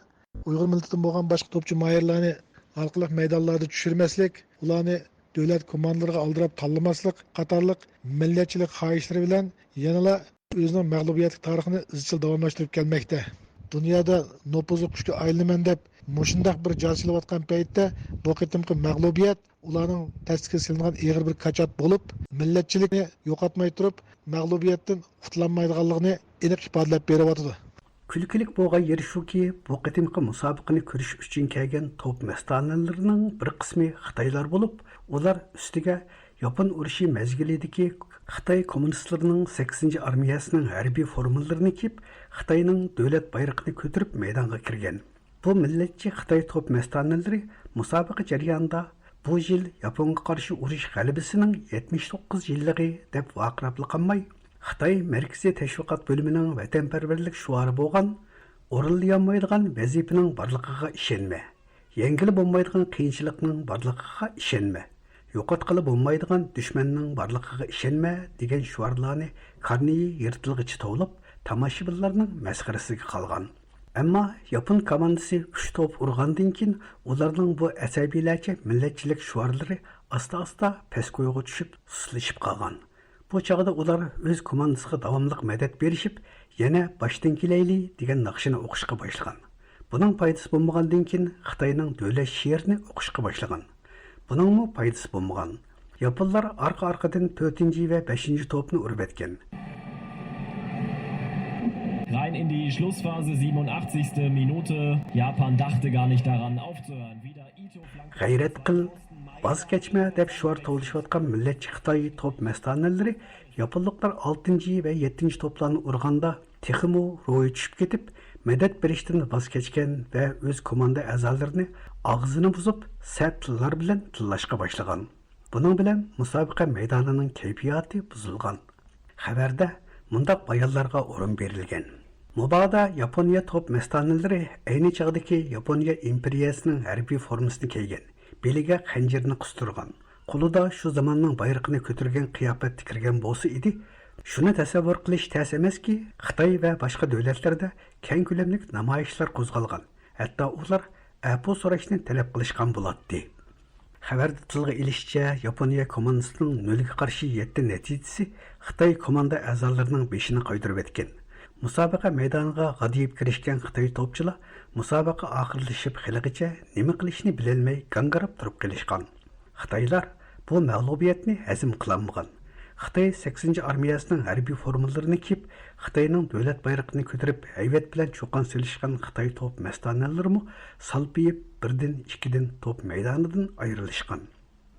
ئۇيغۇر مىللىتىدىن بولغان باشقا توپچى ماھىرلارنى ھالقىلىق مەيدانلاردا چۈشۈرمەسلىك، ئۇلارنى دۆلەت كوماندىلىرىغا ئالدىراپ تاللىماسلىق قاتارلىق مىللەتچىلىك خاھىشلىرى بىلەن يەنىلا ئۆزىنىڭ مەغلۇبىيەتلىك تارىخىنى ئىزچىل داۋاملاشتۇرۇپ كەلمەكتە. دۇنيادا نوپۇزلۇق كۈچكە ئايلىنىمەن دەپ، مۇشۇنداق بىر جار سېلىۋاتقان پەيتتە، بۇ قېتىمقى مەغلۇبىيەت ئۇلارنىڭ تەستىگە سېلىنغان ئېغىر بىر كاچات بولۇپ، مىللەتچىلىكنى يوقاتماي تۇرۇپ، مەغلۇبىيەتتىن قۇتۇلالمايدىغانلىقىنى ئېنىق ئىپادىلەپ بېرىۋاتىدۇ. كۈلكىلىك بولغان يېرى شۇكى، بۇ قېتىمقى مۇسابىقىنى كۆرۈش ئۈچۈن كەلگەن توپ مەستانىلىرىنىڭ بىر قىسمى خىتايلار بولۇپ، ئۇلار ئۈستىگە ياپون ئۇرۇشى مەزگىلىدىكى خىتاي كوممۇنىستلىرىنىڭ سەككىزىنچى ئارمىيەسىنىڭ ھەربىي فورمىلىرىنى كىيىپ، خىتاينىڭ دۆلەت بايرىقىنى كۆتۈرۈپ مەيدانغا كىرگەن. بۇ مىللەتچى خىتاي توپ مەستانىلىرى مۇسابىقە جەريانىدا بۇ يىل ياپونغا قارشى ئۇرۇش غەلىبىسىنىڭ يەتمىش توققۇز يىللىقى دەپ ۋارقىراپلا قالماي، خىتاي مەركىزىي تەشۋىقات بۆلۈمىنىڭ ۋەتەنپەرۋەرلىك شوئارى بولغان «ئورۇنلىيالمايدىغان ۋەزىپىنىڭ بارلىقىغا ئىشەنمە، يەڭگىلى بولمايدىغان قىيىنچىلىقنىڭ بارلىقىغا ئىشەنمە، يوقاتقىلى بولمايدىغان دۈشمەننىڭ بارلىقىغا ئىشەنمە» دېگەن شوئارلارنى كارنىيى يىرتىلغىچە توۋلاپ، تاماشىبىنلارنىڭ مەسخىرىسىگە قالغان. ئەمما ياپون كوماندىسى ئۈچ توپ ئۇرغاندىن كېيىن، ئۇلارنىڭ بۇ ئەسەبىيلەرچە مىللەتچىلىك شوئارلىرى ئاستا-ئاستا پەسكويغا چۈشۈپ، سۇسلىشىپ قالغان. بۇ چاغدا ئۇلار ئۆز كوماندىسىغا داۋاملىق مەدەت بېرىشىپ، يەنە «باشتىن كېلەيلى» دېگەن ناخشىنى ئوقۇشقا باشلىغان. بۇنىڭ پايدىسى بولمىغاندىن كېيىن، خىتاينىڭ دۆلەت شېئىرىنى ئوقۇشقا باشلىغان. بۇنىڭمۇ پايدىسى بولمىغان. ياپونلار ئارقا-ئارقىدىن تۆتىنچى ۋە بەشىنچى توپنى ئۇرۇۋەتكەن. Rein in die Schlussphase, siebenundachtzigste Minute. Japan dachte gar nicht daran, aufzuhören. Wieder Ito flankiert. «غەيرەت قىل، ۋاز كەچمە» دەپ شوئار توۋلىشىۋاتقان مىللەتچى خىتاي توپ مەستانىلىرى ياپونلۇقلار ئالتىنچى ۋە يەتتىنچى توپلارنى ئۇرغاندا، تېخىمۇ روھى چۈشۈپ كېتىپ، مەدەت بېرىشتىن ۋاز كەچكەن ۋە ئۆز كوماندا ئەزالىرىنى ئاغزىنى بۇزۇپ، سەت تىللار بىلەن تىللاشقا باشلىغان. بۇنىڭ بىلەن مۇسابىقە مەيدانىنىڭ كەيپىياتى بۇزۇلغان. خەۋەردە مۇنداق بايانلارغا ئورۇن بېرىلگەن: «مۇبادا ياپونىيە توپ مەستانىلىرى ئەينى چاغدىكى ياپونىيە ئىمپېرىيەسىنىڭ ھەربىي فورمىسىنى كىيگەن، بېلىگە خەنجىرىنى قىستۇرغان، قولىدا شۇ زاماننىڭ بايرىقىنى كۆتۈرگەن قىياپەتتە كىرگەن بولسا ئىدى، شۇنى تەسەۋۋۇر قىلىش تەس ئەمەسكى، خىتاي ۋە باشقا دۆلەتلەردە كەڭ كۆلەملىك نامايىشلار قوزغالغان، ھەتتا ئۇلار ئەپۇ سوراشنى تەلەپ قىلىشقان بولاتتى.» خەۋەردە تىلغا ئېلىشىچە، ياپونىيە كوماندىسىنىڭ نۆلگە قارشى يەتتە نەتىجىسى خىتاي كوماندا ئەزالىرىنىڭ بېشىنى قايتۇرۇۋەتكەن. مۇسابىقە مەيدانىغا غادىيىپ كىرىشكەن خىتاي توپچىلار مۇسابىقە ئاخىرلىشىپ خېلىغىچە نېمە قىلىشنى بىلەلمەي گاڭگىراپ تۇرۇپ قېلىشقان. خىتايلار بۇ مەغلۇبىيەتنى ھەزىم قىلالمىغان. خىتاي سەككىزىنچى ئارمىيەسىنىڭ ھەربىي فورمىلىرىنى كىيىپ، خىتاينىڭ دۆلەت بايرىقىنى كۆتۈرۈپ، ھەيۋەت بىلەن چۇقان سېلىشقان خىتاي توپ مەستانىلىرىمۇ سالپىيىپ، بىردىن، ئىككىدىن توپ مەيدانىدىن ئايرىلىشقان.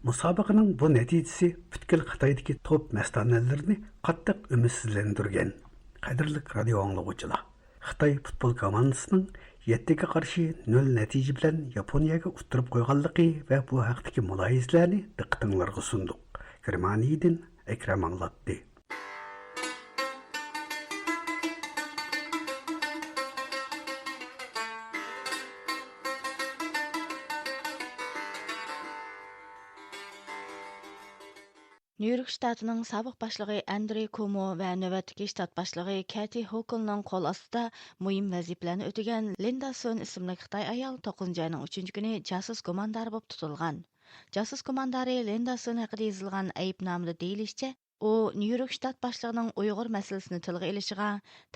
مۇسابىقىنىڭ بۇ نەتىجىسى پۈتكۈل خىتايدىكى توپ مەستانىلىرىنى قاتتىق ئۈمىدسىزلەندۈرگەن. قەدىرلىك رادىيو ئاڭلىغۇچىلار! خىتاي پۇتبول كوماندىسىنىڭ يەتتىگە قارشى نۆل نەتىجە بىلەن ياپونىيەگە ئۇتتۇرۇپ قويغانلىقى ۋە بۇ ھەقتىكى مۇلاھىزىلەرنى دىققىتىڭلارغا سۇندۇق. گېرمانىيەدىن ئەكرەم ئاڭلاتتى. نيۇ يورك شتاتىنىڭ سابىق باشلىقى ئەندرې كومو ۋە نۆۋەتتىكى شتات باشلىقى كەتى ھوكلنىڭ قول ئاستىدا مۇھىم ۋەزىپىلەرنى ئۆتىگەن لىندا سۈن ئىسىملىك خىتاي ئايال توققۇزىنچى ئاينىڭ ئۈچىنچى كۈنى جاسۇس گۇماندارى بولۇپ تۇتۇلغان. جاسۇس گۇماندارى لىندا سۈن ھەققىدە يېزىلغان ئەيىبنامىدا دېيىلىشىچە، ئۇ نيۇ يورك شتات باشلىقىنىڭ ئۇيغۇر مەسىلىسىنى تىلغا ئېلىشىغا،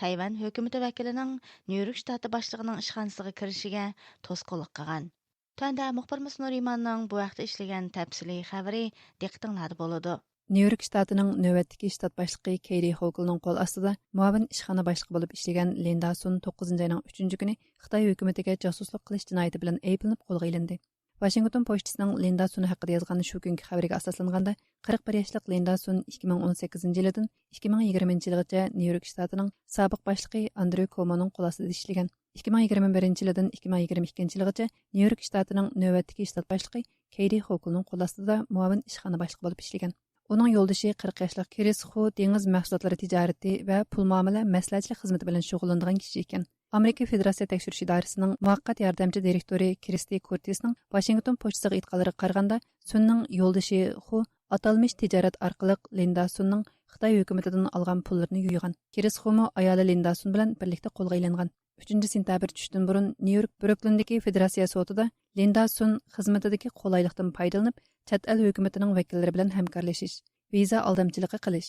تەيۋەن ھۆكۈمىتى ۋەكىلىنىڭ نيۇ يورك شتاتى باشلىقىنىڭ ئىشخانىسىغا كىرىشىگە توسقۇنلۇق قىلغان. تۆۋەندە مۇخبىرىمىز نۇرىماننىڭ بۇ ھەقتە ئىشلىگەن تەپسىلىي خەۋىرى دىققىتىڭلاردا بولىدۇ. نيۇ يورك شتاتىنىڭ نۆۋەتتىكى شتات باشلىقى كەيرى ھوكلنىڭ قول ئاستىدا مۇئاۋىن ئىشخانا باشلىقى بولۇپ ئىشلىگەن لىندا سۈن توققۇزىنچى ئاينىڭ ئۈچىنچى كۈنى خىتاي ھۆكۈمىتىگە جاسۇسلۇق قىلىش جىنايىتى بىلەن ئەيىبلىنىپ قولغا ئېلىندى. ۋاشىنگتون پوچتىسىنىڭ لىندا سۇن ھەققىدە يازغان شۇ كۈنكى خەۋىرىگە ئاساسلانغاندا، قىرىق بىر ياشلىق لىندا سۇن ئىككى مىڭ ئون سەككىزىنچى يىلىدىن ئىككى مىڭ يىگىرمىنچى يىلغىچە نيۇ يورك شتاتىنىڭ سابىق باشلىقى ئاندرېي كومونىڭ قول ئاستىدا ئىشلىگەن. ئىككى مىڭ يىگىرمە بىرىنچى يىلىدىن ئىككى مىڭ يىگىرمە ئىككىنچى يىلغىچە نيۇ يورك شتاتىنىڭ نۆۋەتتىكى شتات باشلىقى كەيدى خوكلنىڭ قول ئاستىدا مۇئاۋىن ئىشخانا باشلىقى بولۇپ ئىشلىگەن. ئۇنىڭ يولدىشى قىرىق ياشلىق كرىس خۇ دېڭىز مەھسۇلاتلىرى تىجارىتى ۋە پۇل مۇئامىلە مەسلىھەتچىلىك خىزمىتى بىلەن شۇغۇللىنىدىغان كىشى ئىكەن. ئامېرىكا فېدېراتسىيە تەكشۈرۈش ئىدارىسىنىڭ مۇۋەققەت ياردەمچى دىرېكتورى كرىستى كۇرتىسنىڭ ۋاشىنگتون پوچتىسىغا ئېيتقانلىرىغا قارىغاندا، سۈننىڭ يولدىشى خۇ ئاتالمىش تىجارەت ئارقىلىق لىندا سۈننىڭ خىتاي ھۆكۈمىتىدىن ئالغان پۇللىرىنى يۇيغان. كرىس خۇمۇ ئايالى لىندا سۈن بىلەن بىرلىكتە قولغا ئېلىنغان. ئۈچىنچى سېنتەبىر چۈشتىن بۇرۇن نيۇ يورك بروكلىندىكى فېدېراتسىيە سوتىدا لىندا سۈن خىزمىتىدىكى قولايلىقتىن پايدىلىنىپ، چەت ئەل ھۆكۈمىتىنىڭ ۋەكىللىرى بىلەن ھەمكارلىشىش، ۋىزا ئالدامچىلىقى قىلىش،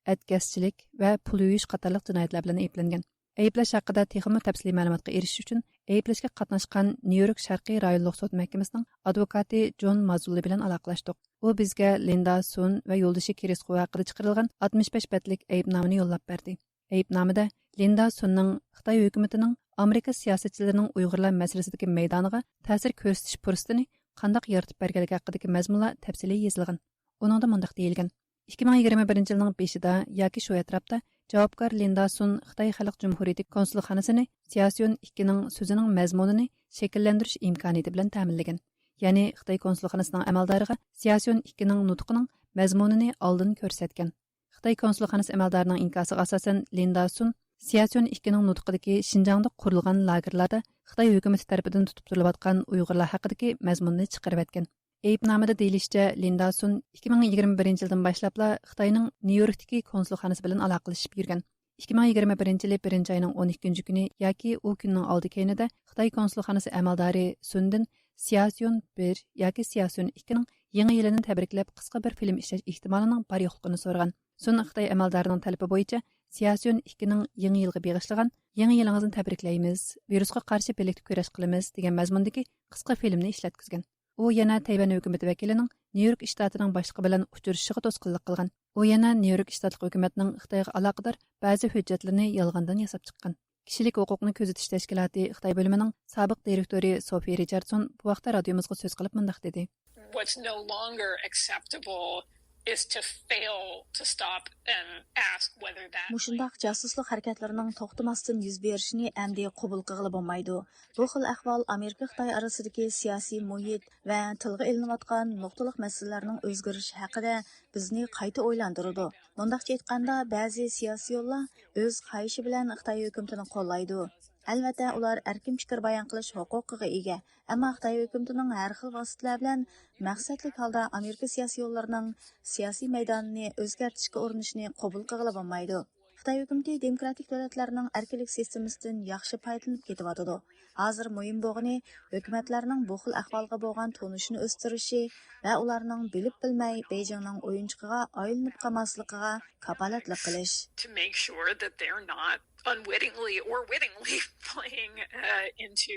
ئەتكەسچىلىك ۋە پۇل يۇيۇش قاتارلىق جىنايەتلەر بىلەن ئەيىبلەنگەن. ئەيىبلەش ھەققىدە تېخىمۇ تەپسىلىي مەلۇماتقا ئېرىشىش ئۈچۈن، ئەيىبلەشكە قاتناشقان نيۇ يورك شەرقىي رايونلۇق سوت مەھكىمىسىنىڭ ئادۋوكاتى جون مازۇللى بىلەن ئالاقىلەشتۇق. ئۇ بىزگە لىندا سۈن ۋە يولدىشى كرىس خۇ ھەققىدە چىقىرىلغان ئاتمىش بەش بەتلىك ئەيىبنامىنى يوللاپ بەردى. ئەيىبنامىدە لىندا سۈننىڭ خىتاي ھۆكۈمىتىنىڭ ئامېرىكا سىياسەتچىلىرىنىڭ ئۇيغۇرلار مەسىلىسىدىكى مەيدانىغا تەسىر كۆرسىتىش پۇرسىتىنى قانداق يارىتىپ بەرگەنلىكى ھەققىدىكى مەزمۇنلار تەپسىلىي يېزىلغان. ئۇنىڭدا مۇنداق دېيىلگەن: ئىككى مىڭ يىگىرمە بىرىنچى يىلنىڭ بېشىدا ياكى شۇ ئەتراپتا جاۋابكار لىندا سۈن خىتاي خەلق جۇمھۇرىيىتى كونسۇلخانىسىنى سياسيۈن ئىككىنىڭ سۆزىنىڭ مەزمۇنىنى شەكىللەندۈرۈش ئىمكانىيىتى بىلەن تەمىنلىگەن. يەنى خىتاي كونسۇلخانىسىنىڭ ئەمەلدارىغا سياسيۈن ئىككىنىڭ نۇتقىنىڭ مەزمۇنىنى ئالدىن كۆرسەتكەن. خىتاي كونسۇلخانىسى ئەمەلدارىنىڭ ئىنكاسىغا ئاساسەن، لىندا سۈن سياسيۈن ئىككىنىڭ نۇتقىدىكى شىنجاڭدا قۇرۇلغان لاگېرلاردا خىتاي ھۆكۈمىتى تەرىپىدىن تۇتۇپ تۇرۇلۇۋاتقان ئۇيغۇرلار ھەققىدىكى مەزمۇننى چىقىرىۋەتكەن. ئەيىبنامىدا دېيىلىشىچە، لىندا سۈن ئىككى مىڭ يىگىرمە بىرىنچى يىلدىن باشلاپلا خىتاينىڭ نيۇ يوركتىكى كونسۇلخانىسى بىلەن ئالاقىلىشىپ يۈرگەن. ئىككى مىڭ يىگىرمە بىرىنچى يىلى بىرىنچى ئاينىڭ ئون ئىككىنچى كۈنى ياكى ئۇ كۈننىڭ ئالدى كەينىدە خىتاي كونسۇلخانىسى ئەمەلدارى سۈندىن سياسيۈن بىر ياكى سياسيۈن ئىككىنىڭ يېڭى يىلىنى تەبرىكلەپ، قىسقا بىر فىلىم ئىشلەش ئېھتىمالىنىڭ بار يوقلۇقىنى سورىغان. سۈن خىتاي ئەمەلدارىنىڭ تەلىپى بويىچە سياسيۈن ئىككىنىڭ يېڭى يىلغا بېغىشلىغان يېڭى يىلىڭىزنى تەبرىكلەيمىز، ۋىرۇسقا قارشى بىرلىكتە كۈرەش قىلىمىز دېگەن مەزمۇندىكى قىسقا فىلىمنى ئىشلەتكۈزگەن. ئۇ يەنە تەيۋەن ھۆكۈمىتى ۋەكىلىنىڭ نيۇ يورك شتاتىنىڭ باشلىقى بىلەن ئۇچرىشىشىغا توسقۇنلۇق قىلغان. ئۇ يەنە نيۇ يورك شتاتلىق ھۆكۈمەتنىڭ خىتايغا ئالاقىدار بەزى ھۆججەتلىرىنى يالغاندىن ياساپ چىققان. كىشىلىك ھوقۇقنى كۆزىتىش تەشكىلاتى خىتاي بۆلۈمىنىڭ سابىق دىرېكتورى سوفىي رىچاردسون بۇ ھەقتە رادىيومىزغا سۆز قىلىپ مۇنداق دېدى. What's no longer acceptable is to fail to stop and ask whether that مۇشۇنداق جاسۇسلۇق ھەرىكەتلىرىنىڭ توختىماستىن يۈز بېرىشىنى ئەمدى قوبۇل قىلغىلى بولمايدۇ. بۇ خىل ئەھۋال ئامېرىكا خىتاي ئارىسىدىكى سىياسىي مۇھىت ۋە تىلغا ئېلىنىۋاتقان نۇقتىلىق مەسىلىلەرنىڭ ئۆزگىرىشى ھەققىدە بىزنى قايتا ئويلاندۇرىدۇ. مۇنداقچە ئېيتقاندا، بەزى سىياسىيونلار ئۆز خاھىشى بىلەن خىتاي ھۆكۈمىتىنى قوللايدۇ. ئەلۋەتتە، ئۇلار ئەركىن پىكىر بايان قىلىش ھوقۇقىغا ئىگە، ئەمما خىتاي ھۆكۈمىتىنىڭ ھەر خىل ۋاسىتىلەر بىلەن مەقسەتلىك ھالدا ئامېرىكا سىياسىيونلىرىنىڭ سىياسىي مەيدانىنى ئۆزگەرتىشكە ئۇرۇنۇشىنى قوبۇل قىلغىلى بولمايدۇ. خىتاي ھۆكۈمىتى دېموكراتىك دۆلەتلەرنىڭ ئەركىنلىك سىستېمىسىدىن ياخشى پايدىلىنىپ كېتىۋاتىدۇ. ھازىر مۇھىم بولغىنى، ھۆكۈمەتلەرنىڭ بۇ خىل ئەھۋالغا بولغان تونۇشىنى ئۆستۈرۈشى ۋە ئۇلارنىڭ بىلىپ بىلمەي بېيجىڭنىڭ ئويۇنچۇقىغا ئايلىنىپ قالماسلىقىغا كاپالەتلىك قىلىش. To make sure that they're not unwittingly or wittingly playing uh, into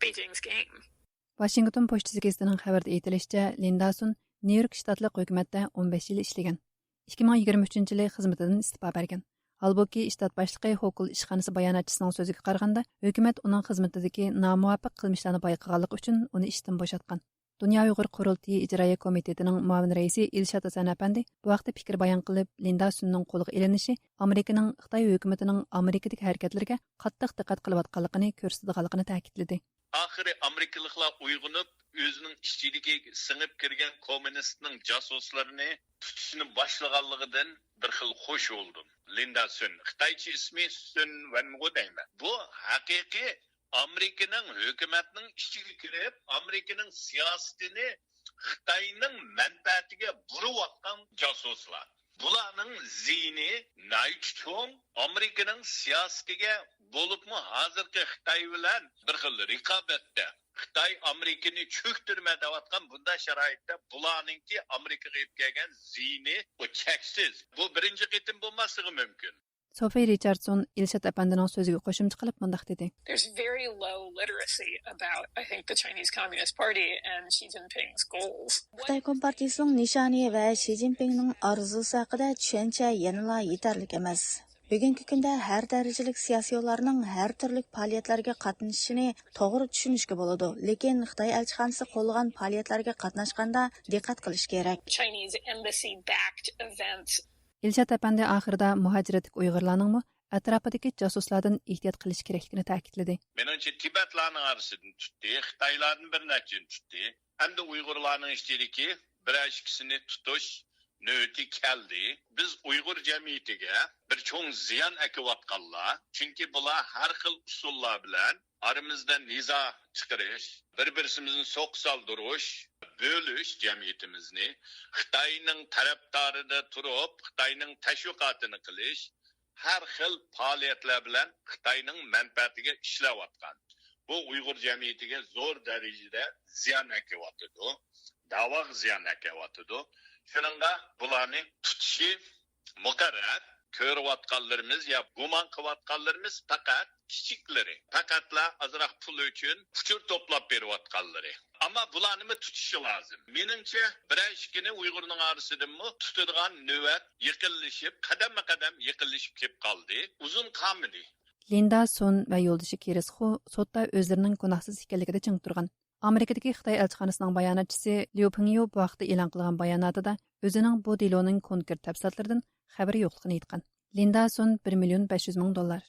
Beijing's game. ۋاشىنگتون پوچتىسى گېزىتىنىڭ خەۋىرىدە ئېيتىلىشىچە، لىندا سۈن نيۇ يورك شتاتلىق ھۆكۈمەتتە ئون بەش يىل ئىشلىگەن. ئىككى مىڭ يىگىرمە ئۈچىنچى يىلى خىزمىتىدىن ئىستېپا بەرگەن. ھالبۇكى، شتات باشلىقى ھوكل ئىشخانىسى باياناتچىسىنىڭ سۆزىگە قارىغاندا، ھۆكۈمەت ئۇنىڭ خىزمىتىدىكى نامۇۋاپىق قىلمىشلارنى بايقىغانلىقى ئۈچۈن ئۇنى ئىشتىن بوشاتقان. دۇنيا ئۇيغۇر قۇرۇلتىيى ئىجرائىيە كومىتېتىنىڭ مۇئاۋىن رەئىسى ئىلشات ھەسەن ئەپەندى بۇ ھەقتە پىكىر بايان قىلىپ، لىندا سۈننىڭ قولغا ئېلىنىشى ئامېرىكىنىڭ خىتاي ھۆكۈمىتىنىڭ ئامېرىكىدىكى ھەرىكەتلىرىگە قاتتىق دىققەت قىلىۋاتقانلىقىنى كۆرسىتىدىغانلىقىنى تەكىتلىدى. ئاخىرى ئامېرىكىلىقلار ئويغىنىپ، ئۆزىنىڭ ئىچىدىكى سىڭىپ كىرگەن كوممۇنىستنىڭ جاسۇسلىرىنى تۇتۇشنى باشلىغانلىقىدىن بىر خىل خۇش بولدۇم. لىندا سۈن، خىتايچە ئىسمى سۈن ۋەنمۇ دەيمەن. بۇ ھەقىقىي ئامېرىكىنىڭ ھۆكۈمەتنىڭ ئىچىگە كىرىپ، ئامېرىكىنىڭ سىياسىتىنى خىتاينىڭ مەنپەئەتىگە بۇرۇۋاتقان جاسۇسلار. بۇلارنىڭ زىيىنى ناھايىتى چوڭ. ئامېرىكىنىڭ سىياسىتىگە، بولۇپمۇ ھازىرقى خىتاي بىلەن بىر خىل رىقابەتتە، خىتاي ئامېرىكىنى چۆكتۈرمە دەۋاتقان بۇنداق شارائىتتا بۇلارنىڭكى ئامېرىكىغا ئېلىپ كەلگەن زىيىنى ئۇ چەكسىز. بۇ بىرىنچى قېتىم بولماسلىقى مۇمكىن. سوفىي رىچاردسون ئىلشات ئەپەندىنىڭ سۆزىگە قوشۇمچە قىلىپ مۇنداق دېدى. There's very low literacy about, I think, the Chinese Communist Party and Xi Jinping's goals. خىتاي كومپارتىيىسىنىڭ نىشانى ۋە شى جىنپىڭنىڭ ئارزۇسى ھەققىدە چۈشەنچە يەنىلا يېتەرلىك ئەمەس. بۈگۈنكى كۈندە ھەر دەرىجىلىك سىياسىيونلارنىڭ ھەر تۈرلۈك پائالىيەتلەرگە قاتنىشىشىنى توغرا چۈشىنىشكە بولىدۇ، لېكىن خىتاي ئەلچىخانىسى قوللىغان پائالىيەتلەرگە قاتناشقاندا دىققەت قىلىش كېرەك. Chinese embassy backed events. ئىلشات ئەپەندى ئاخىرىدا مۇھاجىرەتتىكى ئۇيغۇرلارنىڭمۇ ئەتراپىدىكى جاسۇسلاردىن ئېھتىيات قىلىش كېرەكلىكىنى تەكىتلىدى. مېنىڭچە، تىبەتلارنىڭ ئارىسىدىن تۇتتى، خىتايلاردىن بىر نەچچىنى تۇتتى. ئەمدى ئۇيغۇرلارنىڭ ئىچىدىكى بىرەر ئىككىسىنى تۇتۇش نۆۋىتى كەلدى. بىز ئۇيغۇر جەمئىيىتىگە بىر چوڭ زىيان ئەكىۋاتقانلار. چۈنكى بۇلار ھەر خىل ئۇسۇللار بىلەن ئارىمىزدا نىزا چىقىرىش، بىر-بىرسىمىزنى سوققا سالدۇرۇش، بۆلۈش جەمئىيىتىمىزنى، خىتاينىڭ تەرەپدارىدا تۇرۇپ، خىتاينىڭ تەشۋىقاتىنى قىلىش، ھەر خىل پائالىيەتلەر بىلەن خىتاينىڭ مەنپەئەتىگە ئىشلەۋاتقان. بۇ ئۇيغۇر جەمئىيىتىگە زور دەرىجىدە زىيان ئەكېلىۋاتىدۇ، داۋاغ زىيان ئەكېلىۋاتىدۇ. شۇنىڭغا بۇلارنى تۇتۇشى مۇقەررەر. كۆرۈۋاتقانلىرىمىز يا گۇمان قىلىۋاتقانلىرىمىز پەقەت كىچىكلىرى، پەقەتلا ئازراق پۇل ئۈچۈن ئۇچۇر توپلاپ بېرىۋاتقانلىرى. ئەمما بۇلارنىمۇ تۇتۇشى لازىم. مېنىڭچە، بىرەر ئىككىنى ئۇيغۇرنىڭ ئارىسىدىنمۇ تۇتىدىغان نۆۋەت يېقىنلىشىپ، قەدەممۇ قەدەم يېقىنلىشىپ كېلىپ قالدى. ئۇزۇن قالمىدى. لىندا سون ۋە يولدىشى كىرىس خۇ سوتتا ئۆزلىرىنىڭ گۇناھسىز ئىكەنلىكىدە چىڭ تۇرغان. ئامېرىكىدىكى خىتاي ئەلچىخانىسىنىڭ باياناتچىسى ليۇ پىڭيۇ بۇ ھەقتە ئېلان قىلغان باياناتىدا ئۆزىنىڭ بۇ دېلونىڭ كونكرېت تەپسىلاتلىرىدىن خەۋىرى يوقلۇقىنى ئېيتقان. لىندا سون بىر مىليون بەش يۈز مىڭ دوللار،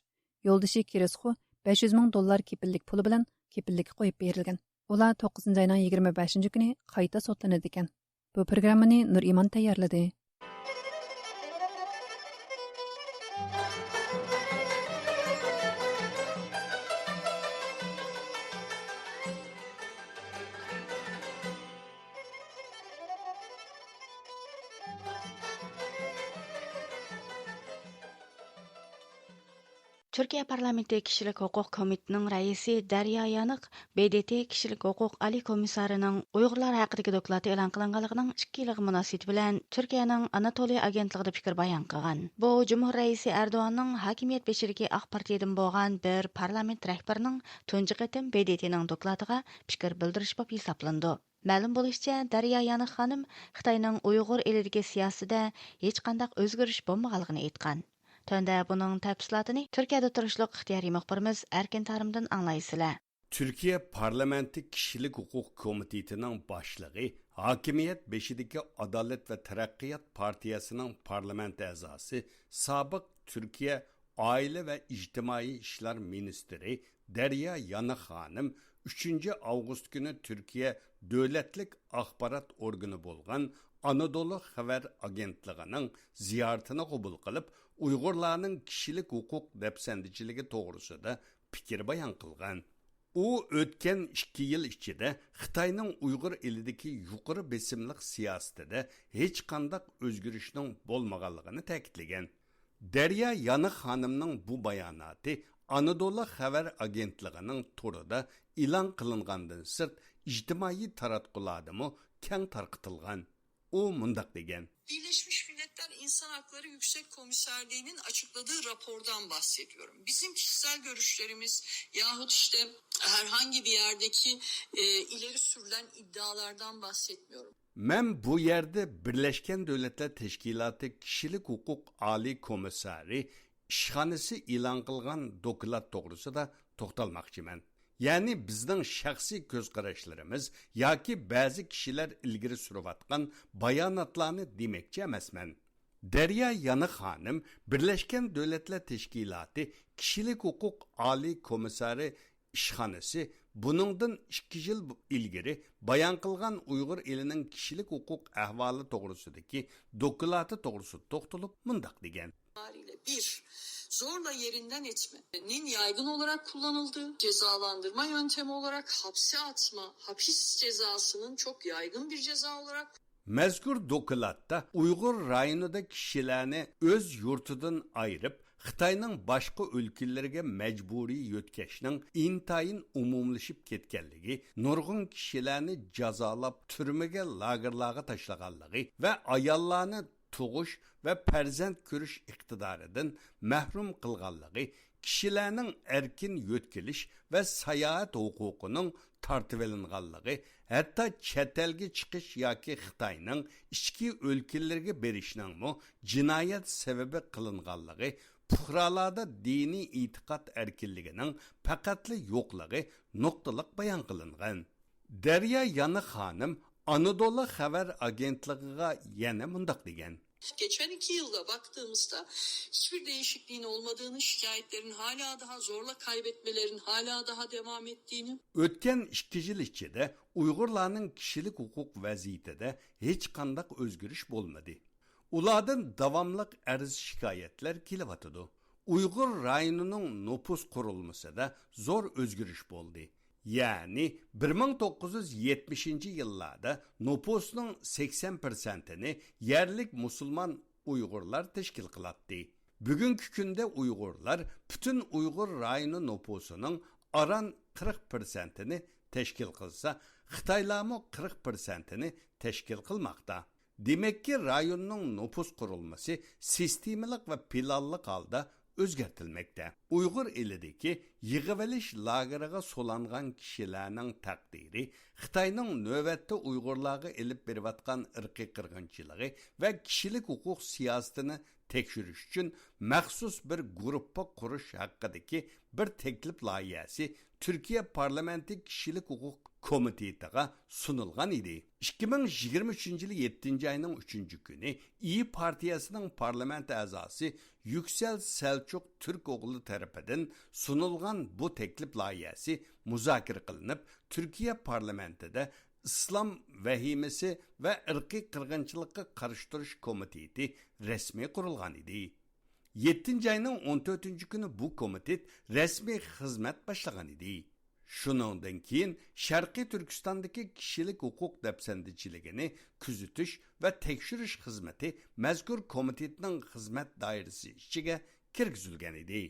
يولدىشى كىرىس خۇ بەش يۈز مىڭ دوللار كېپىللىك پۇلى بىلەن كېپىللىككە قويۇپ بېرىلگەن. ئۇلار توققۇزىنچى ئاينىڭ يىگىرمە بەشىنچى كۈنى قايتا سوتلىنىدىكەن. بۇ پروگراممىنى نۇرئىمان تەييارلىدى. تۈركىيە پارلامېنتى كىشىلىك ھوقۇق كومىتېتىنىڭ رەئىسى دەريا يانىق ب د ت كىشىلىك ھوقۇق ئالىي كومىسسارىنىڭ ئۇيغۇرلار ھەققىدىكى دوكلاتى ئېلان قىلىنغانلىقىنىڭ ئىككى يىللىقى مۇناسىۋىتى بىلەن تۈركىيەنىڭ ئاناتولىيە ئاگېنتلىقىدا پىكىر بايان قىلغان. بۇ جۇمھۇر رەئىسى ئەردوغاننىڭ ھاكىمىيەت بېشىدىكى ئاق پارتىيىدىن بولغان بىر پارلامېنت رەھبىرىنىڭ تۇنجى قېتىم ب د ت نىڭ دوكلاتىغا پىكىر بىلدۈرۈشى بولۇپ ھېسابلىنىدۇ. مەلۇم بولۇشىچە، دەريا يانىق خانىم خىتاينىڭ ئۇيغۇر ئېلىدىكى سىياسىتىدە ھېچقانداق ئۆزگىرىش بولمىغانلىقىنى ئېيتقان. تۆۋەندە بۇنىڭ تەپسىلاتىنى تۈركىيەدە تۇرۇشلۇق ئىختىيارىي مۇخبىرىمىز ئەركىن تارىمدىن ئاڭلايسىلەر. تۈركىيە پارلامېنتى كىشىلىك ھوقۇق كومىتېتىنىڭ باشلىقى، ھاكىمىيەت بېشىدىكى ئادالەت ۋە تەرەققىيات پارتىيەسىنىڭ پارلامېنت ئەزاسى، سابىق تۈركىيە ئائىلە ۋە ئىجتىمائىي ئىشلار مىنىستىرى دەريا يانىق خانىم ئۈچىنچى ئاۋغۇست كۈنى تۈركىيە دۆلەتلىك ئاخبارات ئورگىنى بولغان ئانادولۇ خەۋەر ئاگېنتلىقىنىڭ زىيارىتىنى قوبۇل قىلىپ، ئۇيغۇرلارنىڭ كىشىلىك ھوقۇق دەپسەندىچىلىكى توغرىسىدا پىكىر بايان قىلغان. ئۇ ئۆتكەن ئىككى يىل ئىچىدە خىتاينىڭ ئۇيغۇر ئېلىدىكى يۇقىرى بېسىملىق سىياسىتىدە ھېچقانداق ئۆزگىرىشنىڭ بولمىغانلىقىنى تەكىتلىگەن. دەريا يانىق خانىمنىڭ بۇ باياناتى ئانادولۇ خەۋەر ئاگېنتلىقىنىڭ تورىدا ئېلان قىلىنغاندىن سىرت، ئىجتىمائىي تاراتقۇلاردىمۇ كەڭ تارقىتىلغان. ئۇ مۇنداق دېگەن. Birleşmiş Milletler İnsan Hakları Yüksek Komiserliği'nin açıkladığı rapordan bahsediyorum. Bizim kişisel görüşlerimiz yahut işte herhangi bir yerdeki e, ileri sürülen iddialardan bahsetmiyorum. مەن بۇ يەردە بىرلەشكەن دۆلەتلەر تەشكىلاتى كىشىلىك ھوقۇق ئالىي كومىسسارى ئىشخانىسى ئېلان قىلغان دوكلات توغرىسىدا توختالماقچىمەن. يەنى بىزنىڭ شەخسىي كۆز قاراشلىرىمىز ياكى بەزى كىشىلەر ئىلگىرى سۈرۈۋاتقان باياناتلارنى دېمەكچى ئەمەسمەن. دەريا يانىق خانىم بىرلەشكەن دۆلەتلەر تەشكىلاتى كىشىلىك ھوقۇق ئالىي كومىسسارى ئىشخانىسى بۇنىڭدىن ئىككى يىل ئىلگىرى بايان قىلغان ئۇيغۇر ئېلىنىڭ كىشىلىك ھوقۇق ئەھۋالى توغرىسىدىكى دوكلاتى توغرىسىدا توختىلىپ مۇنداق دېگەن. Bir, zorla yerinden etmenin yaygın olarak kullanıldığı, cezalandırma yöntemi olarak hapse atma, hapis cezasının çok yaygın bir ceza olarak مەزكۇر دوكلاتتا ئۇيغۇر رايونىدا كىشىلەرنى ئۆز يۇرتىدىن ئايرىپ، خىتاينىڭ باشقا ئۆلكىلىرىگە مەجبۇرىي يۆتكەشنىڭ ئىنتايىن ئومۇملىشىپ كەتكەنلىكى، نۇرغۇن كىشىلەرنى جازالاپ، تۈرمىگە، لاگېرلارغا تاشلىغانلىقى ۋە ئاياللارنى تۇغۇش ۋە پەرزەنت كۆرۈش ئىقتىدارىدىن مەھرۇم قىلغانلىقى، كىشىلەرنىڭ ئەركىن يۆتكىلىش ۋە ساياھەت ھوقۇقىنىڭ تارتىۋېلىنغانلىقى، ھەتتا چەت ئەلگە چىقىش ياكى خىتاينىڭ ئىچكى ئۆلكىلىرىگە بېرىشنىڭمۇ جىنايەت سەۋەبى قىلىنغانلىقى، پۇقرالاردا دىنىي ئېتىقاد ئەركىنلىكىنىڭ پەقەتلا يوقلۇقى نۇقتىلىق بايان قىلىنغان. دەريا يانىق خانىم ئانادولۇ خەۋەر ئاگېنتلىقىغا يەنە مۇنداق دېگەن. Geçen iki yılda baktığımızda hiçbir değişikliğin olmadığını, şikayetlerin hala daha zorla kaybetmelerin hala daha devam ettiğini, ئۆتكەن ئىككى يىل ئىچىدە ئۇيغۇرلارنىڭ كىشىلىك ھوقۇق ۋەزىيىتىدە ھېچقانداق ئۆزگىرىش بولمىدى. ئۇلاردىن داۋاملىق ئەرز-شىكايەتلەر كېلىۋاتىدۇ. ئۇيغۇر رايونىنىڭ نوپۇس قۇرۇلمىسىدا زور ئۆزگىرىش بولدى. يەنى بىر مىڭ توققۇز يۈز يەتمىشىنچى يىللاردا نوپۇسنىڭ سەكسەن پىرسەنتىنى يەرلىك مۇسۇلمان ئۇيغۇرلار تەشكىل قىلاتتى. بۈگۈنكى كۈندە ئۇيغۇرلار پۈتۈن ئۇيغۇر رايونى نوپۇسىنىڭ ئاران قىرىق پىرسەنتىنى تەشكىل قىلسا، خىتايلارمۇ قىرىق پىرسەنتىنى تەشكىل قىلماقتا. دېمەككى، رايوننىڭ نوپۇس قۇرۇلمىسى سىستېمىلىق ۋە پىلانلىق ھالدا ئۆزگەرتىلمەكتە. ئۇيغۇر ئېلىدىكى يىغىۋېلىش لاگېرىغا سولانغان كىشىلەرنىڭ تەقدىرى خىتاينىڭ نۆۋەتتە ئۇيغۇرلارغا ئېلىپ بېرىۋاتقان ئىرقىي قىرغىنچىلىقى ۋە كىشىلىك ھوقۇق سىياسىتىنى تەكشۈرۈش ئۈچۈن مەخسۇس بىر گۇرۇپپا قۇرۇش ھەققىدىكى بىر تەكلىپ لايىھەسى تۈركىيە پارلامېنتى كىشىلىك ھوقۇق كومىتېتىغا سۇنۇلغان ئىدى. ئىككى مىڭ يىگىرمە ئۈچىنچى يىلى يەتتىنچى ئاينىڭ ئۈچىنچى كۈنى ئىيى پارتىيەسىنىڭ پارلامېنت ئەزاسى يۈكسەل سەلچۇق تۈركئوغلى تەرىپىدىن سۇنۇلغان بۇ تەكلىپ لايىھەسى مۇزاكىرە قىلىنىپ، تۈركىيە پارلامېنتىدا ئىسلام ۋەھىمىسى ۋە ئىرقىي قىرغىنچىلىققا قارشى تۇرۇش كومىتېتى رەسمىي قۇرۇلغان ئىدى. يەتتىنچى ئاينىڭ ئون تۆتىنچى كۈنى بۇ كومىتېت رەسمىي خىزمەت باشلىغان ئىدى. شۇنىڭدىن كېيىن شەرقىي تۈركىستاندىكى كىشىلىك ھوقۇق دەپسەندىچىلىكىنى كۆزىتىش ۋە تەكشۈرۈش خىزمىتى مەزكۇر كومىتېتنىڭ خىزمەت دائىرىسى ئىچىگە كىرگۈزۈلگەن ئىدى.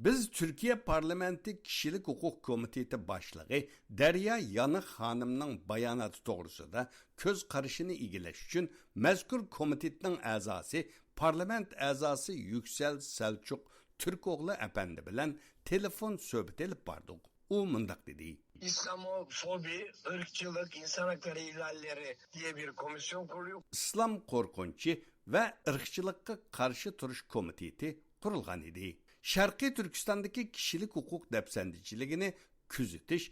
بىز تۈركىيە پارلامېنتى كىشىلىك ھوقۇق كومىتېتى باشلىقى دەريا يانىق خانىمنىڭ باياناتى توغرىسىدا كۆز قارىشىنى ئىگىلەش ئۈچۈن مەزكۇر كومىتېتنىڭ ئەزاسى، پارلامېنت ئەزاسى يۈكسەل سەلچۇق تۈركئوغلى ئەپەندى بىلەن تېلېفون سۆھبىتى ئېلىپ باردۇق. ئۇ مۇنداق دېدى. İslamofobi, ırkçılık, insan hakları ihlalleri diye bir komisyon kuruluyor. ئىسلام قورقۇنچى ۋە ئىرقچىلىققا قارشى تۇرۇش كومىتېتى قۇرۇلغان ئىدى. شەرقىي تۈركىستاندىكى كىشىلىك ھوقۇق دەپسەندىچىلىكىنى كۆزىتىش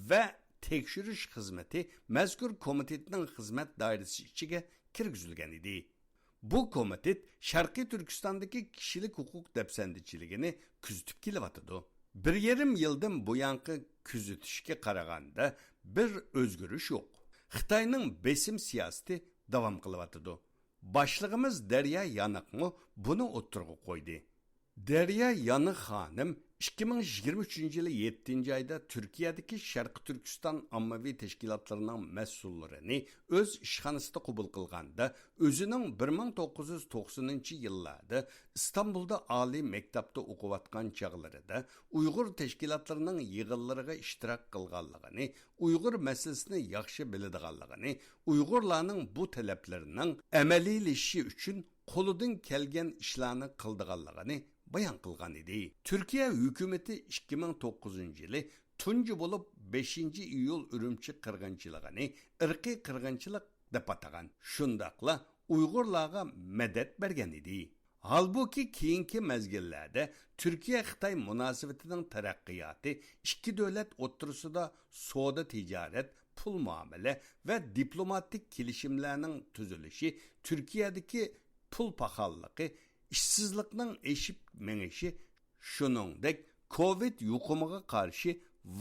ۋە تەكشۈرۈش خىزمىتى مەزكۇر كومىتېتنىڭ خىزمەت دائىرىسى ئىچىگە كىرگۈزۈلگەن ئىدى. بۇ كومىتېت شەرقىي تۈركىستاندىكى كىشىلىك ھوقۇق دەپسەندىچىلىكىنى كۆزىتىپ كېلىۋاتىدۇ. بىر يېرىم يىلدىن بۇيانقى كۆزىتىشكە قارىغاندا، بىر ئۆزگىرىش يوق. خىتاينىڭ بېسىم سىياسىتى داۋام قىلىۋاتىدۇ. باشلىقىمىز دەريا يانىقمۇ بۇنى ئوتتۇرىغا قويدى. دەريا يانىق خانىم ئىككى مىڭ يىگىرمە ئۈچىنچى يىلى يەتتىنچى ئايدا تۈركىيەدىكى شەرقىي تۈركىستان ئاممىۋى تەشكىلاتلىرىنىڭ مەسئۇللىرىنى ئۆز ئىشخانىسىدا قوبۇل قىلغاندا، ئۆزىنىڭ بىر مىڭ توققۇز يۈز توقسىنىنچى يىللاردا ئىستانبۇلدا ئالىي مەكتەپتە ئوقۇۋاتقان چاغلىرىدا ئۇيغۇر تەشكىلاتلىرىنىڭ يىغىنلىرىغا ئىشتىراك قىلغانلىقىنى، ئۇيغۇر مەسىلىسىنى ياخشى بىلىدىغانلىقىنى، ئۇيغۇرلارنىڭ بۇ تەلەپلىرىنىڭ ئەمەلىيلىشىشى ئۈچۈن قولىدىن كەلگەن ئىشلارنى قىلىدىغانلىقىنى بايان قىلغان ئىدى. تۈركىيە ھۆكۈمىتى ئىككى مىڭ توققۇزىنچى يىلى تۇنجى بولۇپ بەشىنچى ئىيۇل ئۈرۈمچى قىرغىنچىلىقىنى ئىرقىي قىرغىنچىلىق دەپ ئاتىغان. شۇنداقلا ئۇيغۇرلارغا مەدەت بەرگەن ئىدى. ھالبۇكى، كېيىنكى مەزگىللەردە تۈركىيە-خىتاي مۇناسىۋىتىنىڭ تەرەققىياتى ئىككى دۆلەت ئوتتۇرىسىدا سودا-تىجارەت، پۇل مۇئامىلە ۋە دىپلوماتىك كېلىشىملەرنىڭ تۈزۈلۈشى، تۈركىيەدىكى پۇل پاخاللىقى، ئىشسىزلىقنىڭ ئېشىپ مېڭىشى، شۇنىڭدەك كوۋىد يۇقۇمىغا قارشى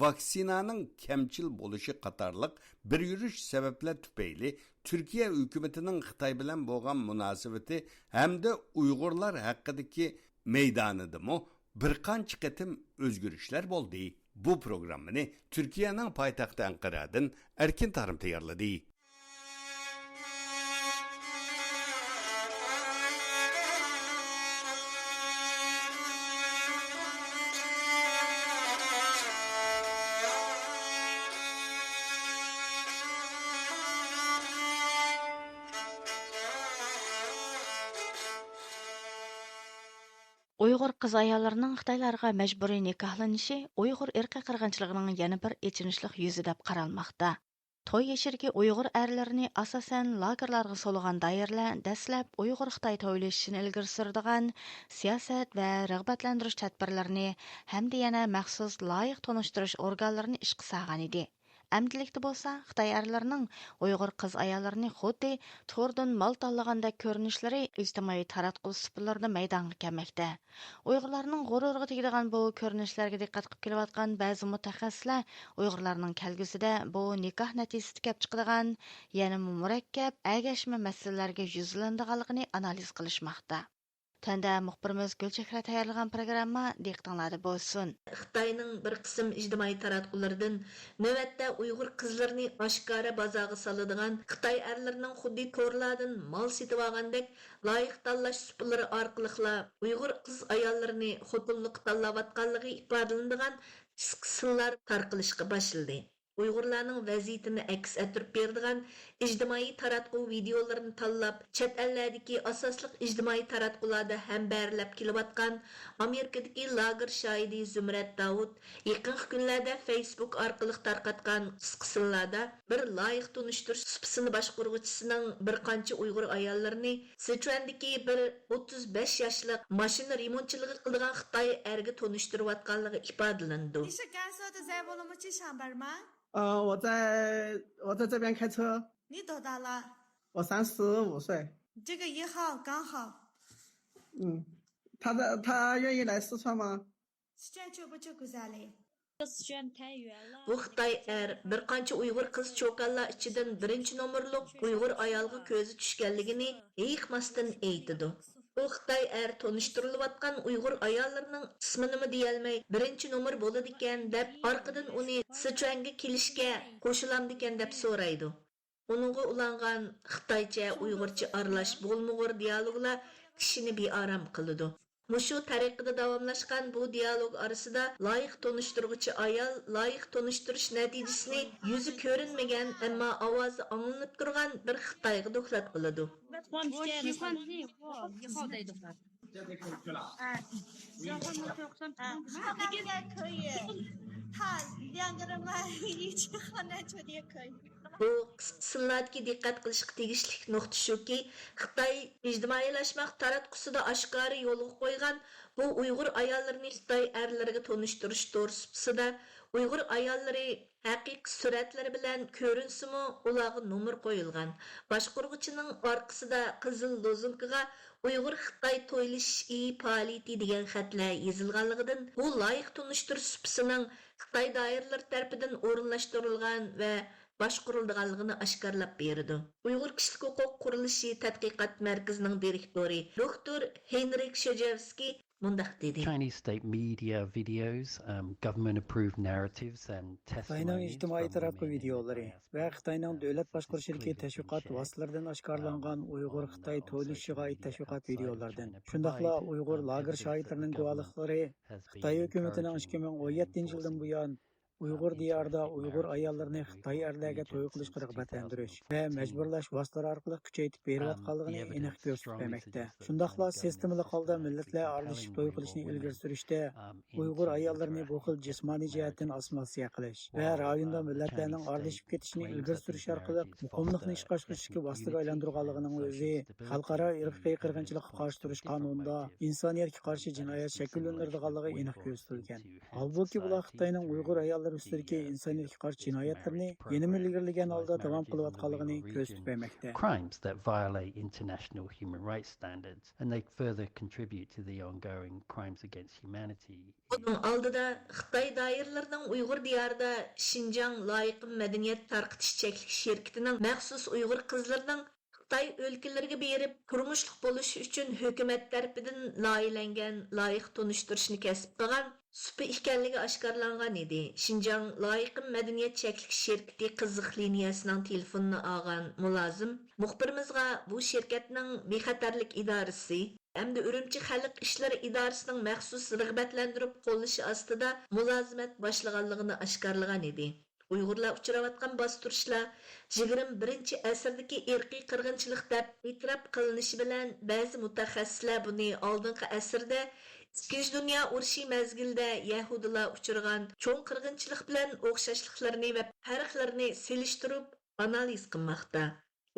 ۋاكسىنانىڭ كەمچىل بولۇشى قاتارلىق بىر يۈرۈش سەۋەبلەر تۈپەيلى تۈركىيە ھۆكۈمىتىنىڭ خىتاي بىلەن بولغان مۇناسىۋىتى ھەمدە ئۇيغۇرلار ھەققىدىكى مەيدانىدىمۇ بىر قانچە قېتىم ئۆزگىرىشلەر بولدى. بۇ پروگراممىنى تۈركىيەنىڭ پايتەختى ئەنقەرەدىن ئەركىن تارىم تەييارلىدى. ئۇيغۇر قىز-ئاياللىرىنىڭ خىتايلارغا مەجبۇرىي نىكاھلىنىشى ئۇيغۇر ئىرقىي قىرغىنچىلىقىنىڭ يەنە بىر ئېچىنىشلىق يۈزى دەپ قارالماقتا. توي ئىچىدىكى ئۇيغۇر ئەرلىرىنى ئاساسەن لاگېرلارغا سولىغان دائىرىلەر دەسلەپ ئۇيغۇر-خىتاي تويلىشىشىنى ئىلگىرى سۈرىدىغان سىياسەت ۋە رىغبەتلەندۈرۈش تەدبىرلىرىنى ھەمدە يەنە مەخسۇس لايىق تونۇشتۇرۇش ئورگانلىرىنى ئىشقا سالغان ئىدى. ئەمدىلىكتە بولسا خىتاي ئەرلىرىنىڭ ئۇيغۇر قىز-ئاياللىرىنى خۇددى توردىن مال تاللىغاندەك كۆرۈنۈشلىرى ئىجتىمائىي تاراتقۇ سۇپىلىرىدا مەيدانغا كەلمەكتە. ئۇيغۇرلارنىڭ غۇرۇرىغا تېگىدىغان بۇ كۆرۈنۈشلەرگە دىققەت قىلىپ كېلىۋاتقان بەزى مۇتەخەسسىسلەر ئۇيغۇرلارنىڭ كەلگۈسىدە بۇ نىكاھ نەتىجىسىدە كەپ چىقىدىغان يەنىمۇ مۇرەككەپ، ئەگەشمە مەسىلىلەرگە يۈزلىنىدىغانلىقىنى ئانالىز قىلىشماقتا. تۆۋەندە مۇخبىرىمىز گۈلچېھرە تەييارلىغان پروگرامما دىققىتىڭلاردا بولسۇن. خىتاينىڭ بىر قىسىم ئىجتىمائىي تاراتقۇلىرىدىن نۆۋەتتە ئۇيغۇر قىزلىرىنى ئاشكارا بازارغا سالىدىغان، خىتاي ئەرلىرىنىڭ خۇددى تورلاردىن مال سېتىۋالغاندەك لايىق تاللاش سۇپىلىرى ئارقىلىقلا ئۇيغۇر قىز-ئاياللىرىنى خوتۇنلۇققا تاللاۋاتقانلىقى ئىپادىلىنىدىغان ئىسقا سىنلار تارقىلىشقا باشلىدى. ئۇيغۇرلارنىڭ ۋەزىيىتىنى ئەكس ئەتتۈرۈپ بېرىدىغان ئىجتىمائىي تاراتقۇ ۋىدىيولىرىنى تاللاپ، چەت ئەللەردىكى ئاساسلىق ئىجتىمائىي تاراتقۇلاردا ھەمبەرىلەپ كېلىۋاتقان ئامېرىكىدىكى لاگېر شاھىدى زۇمرەت داۋۇت يېقىنقى كۈنلەردە فېيسبۇك ئارقىلىق تارقاتقان قىسقا سىنلاردا بىر لايىق تونۇشتۇرۇش سۇپىسىنى باشقۇرغۇچىسىنىڭ بىر قانچە ئۇيغۇر ئاياللىرىنى سىچۈەندىكى بىر ئوتتۇز بەش ياشلىق ماشىنا رېمونتچىلىقى قىلىدىغان خىتاي ئەرگە تونۇشتۇرۇۋاتقانلىقى ئىپادىلىنىدۇ. 你是甘肃的，在乌鲁木齐上班吗？ 呃，我在我在这边开车。 你多大了？ 我三十五岁。 这个一号刚好。 嗯，他的他愿意来四川吗？ 四川去不去， güzel. 四川太远了。 بۇ خىتاي ئەر بىر قانچە ئۇيغۇر قىز چوكانلار ئىچىدىن بىرىنچى نومۇرلۇق ئۇيغۇر ئايالغا كۆزى چۈشكەنلىكىنى ھېيىقماستىن ئېيتىدۇ. بۇ خىتاي ئەر تونۇشتۇرۇلۇۋاتقان ئۇيغۇر ئاياللىرىنىڭ ئىسمىنىمۇ دېيەلمەي، بىرىنچى نومۇر بولىدىكەن دەپ، ئارقىدىن ئۇنى سىچۈەنگە كېلىشكە قوشۇلامدىكەن دەپ سورايدۇ. ئۇنىڭغا ئۇلانغان خىتايچە، ئۇيغۇرچە ئارىلاش بولمىغۇر دىيالوگلار كىشىنى بىئارام قىلىدۇ. مۇشۇ تەرىقىدە داۋاملاشقان بۇ دىيالوگ ئارىسىدا لايىق تونۇشتۇرغۇچى ئايال لايىق تونۇشتۇرۇش نەتىجىسىنى يۈزى كۆرۈنمىگەن، ئەمما ئاۋازى ئاڭلىنىپ تۇرغان بىر خىتايغا دوكلات قىلىدۇ. 我喜欢你，我以后再等。 哎，然后呢，就算 他那边可以，他两个人嘛，一起喝奶茶也可以。 بۇ قىسقا سىنلاردىكى دىققەت قىلىشقا تېگىشلىك نۇقتا شۇكى، خىتاي ئىجتىمائىيلاشماق تاراتقۇسىدا ئاشكارا يولغا قويغان بۇ ئۇيغۇر ئاياللىرىنى خىتاي ئەرلىرىگە تونۇشتۇرۇش تور سۇپىسىدا ئۇيغۇر ئاياللىرى ھەقىقىي سۈرەتلىرى بىلەن كۆرۈنسىمۇ، ئۇلارغا نومۇر قويۇلغان، باشقۇرغۇچىنىڭ ئارقىسىدا قىزىل لوزۇنكىغا «ئۇيغۇر خىتاي تويلىشىش ئېيى پائالىيىتى» دېگەن خەتلەر يېزىلغانلىقىدىن، بۇ لايىق تونۇشتۇرۇش سۇپىسىنىڭ خىتاي دائىرىلىرى تەرىپىدىن ئورۇنلاشتۇرۇلغان ۋە باشقۇرۇلىدىغانلىقىنى ئاشكارىلاپ بېرىدۇ. ئۇيغۇر كىشىلىك ھوقۇق قۇرۇلۇشى تەتقىقات مەركىزىنىڭ دىرېكتورى دوكتور ھېنرىك شېجېۋسكىي مۇنداق دېدى. Chinese state media videos, um, government-approved narratives and testimonies خىتاينىڭ ئىجتىمائىي تاراتقۇ ۋىدىيولىرى ۋە خىتاينىڭ دۆلەت باشقۇرۇشىدىكى تەشۋىقات ۋاسىتىلىرىدىن ئاشكارىلانغان ئۇيغۇر-خىتاي تويلىشىشىغا ئائىت تەشۋىقات ۋىدىيولىرىدىن، شۇنداقلا ئۇيغۇر لاگېر شاھىتلىرىنىڭ گۇۋاھلىقلىرى، خىتاي ھۆكۈمىتىنىڭ ئىككى مىڭ ئون يەتتىنچى يىلدىن بۇيان ئۇيغۇر دىيارىدا ئۇيغۇر ئاياللىرىنى خىتاي ئەرلەرگە توي قىلىشقا رىغبەتلەندۈرۈش ۋە مەجبۇرلاش ۋاسىتىلىرى ئارقىلىق كۈچەيتىپ بېرىۋاتقانلىقىنى ئېنىق كۆرسىتىپ بەرمەكتە. شۇنداقلا سىستېمىلىق ھالدا مىللەتلەر ئارىلىشىپ توي قىلىشنى ئىلگىرى سۈرۈشتە ئۇيغۇر ئاياللىرىنى بۇ خىل جىسمانىي جەھەتتىن ئاسسىمىلياتسىيە قىلىش ۋە رايوندا مىللەتلەرنىڭ ئارىلىشىپ كېتىشىنى ئىلگىرى سۈرۈش ئارقىلىق مۇقىملىقنى ئىشقا ئاشۇرۇشتىكى ۋاسىتىگە ئايلاندۇرغانلىقىنىڭ ئۆزى خەلقئارا ئىرقىي قىرغىنچىلىققا قارشى تۇرۇش قانۇنىدا ئىنسانىيەتكە قارشى جىنايەت شەكىللىنىدىغانلىقى ئېنىق كۆرسىتىلگەن. ھالبۇكى، بۇلار خىتاينىڭ ئۇيغۇر ئاياللىرى ئۈستىدىكى ئىنسانىيەتكە قارشى جىنايەتلىرىنى يەنىمۇ ئىلگىرىلىگەن ھالدا داۋام قىلىۋاتقانلىقىنى كۆرسىتىپ بەرمەكتە. Crimes that violate international human rights standards, and they further contribute to the ongoing crimes against humanity. ئۇنىڭ ئالدىدا خىتاي دائىرىلىرىنىڭ ئۇيغۇر دىيارىدا شىنجاڭ لايىقىم مەدەنىيەت تارقىتىش چەكلىك شىركىتىنىڭ مەخسۇس ئۇيغۇر قىزلىرىنىڭ خىتاي ئۆلكىلىرىگە بېرىپ، تۇرمۇشلۇق بولۇش ئۈچۈن ھۆكۈمەت تەرىپىدىن لايىھەلەنگەن لايىق تونۇشتۇرۇشنى كەسىپ قىلغان سۇپا ئىكەنلىكى ئاشكارىلانغان ئىدى. شىنجاڭ لايىقىم مەدەنىيەت چەكلىك شىركىتى قىزىق لىنىيەسىنىڭ تېلېفونىنى ئالغان مۇلازىم مۇخبىرىمىزغا بۇ شىركەتنىڭ بىخەتەرلىك ئىدارىسى ھەمدە ئۈرۈمچى خەلق ئىشلىرى ئىدارىسىنىڭ مەخسۇس رىغبەتلەندۈرۈپ قوللىشى ئاستىدا مۇلازىمەت باشلىغانلىقىنى ئاشكارىلىغان ئىدى. ئۇيغۇرلار ئۇچراۋاتقان باستۇرۇشلار يىگىرمە بىرىنچى ئەسىردىكى ئىرقىي قىرغىنچىلىق دەپ ئېتىراپ قىلىنىشى بىلەن، بەزى مۇتەخەسسىسلەر بۇنى ئالدىنقى ئەسىردە ئىككىنچى دۇنيا ئۇرۇشى مەزگىلىدە يەھۇدىيلار ئۇچرىغان چوڭ قىرغىنچىلىق بىلەن ئوخشاشلىقلىرىنى ۋە پەرقلىرىنى سېلىشتۇرۇپ ئانالىز قىلماقتا.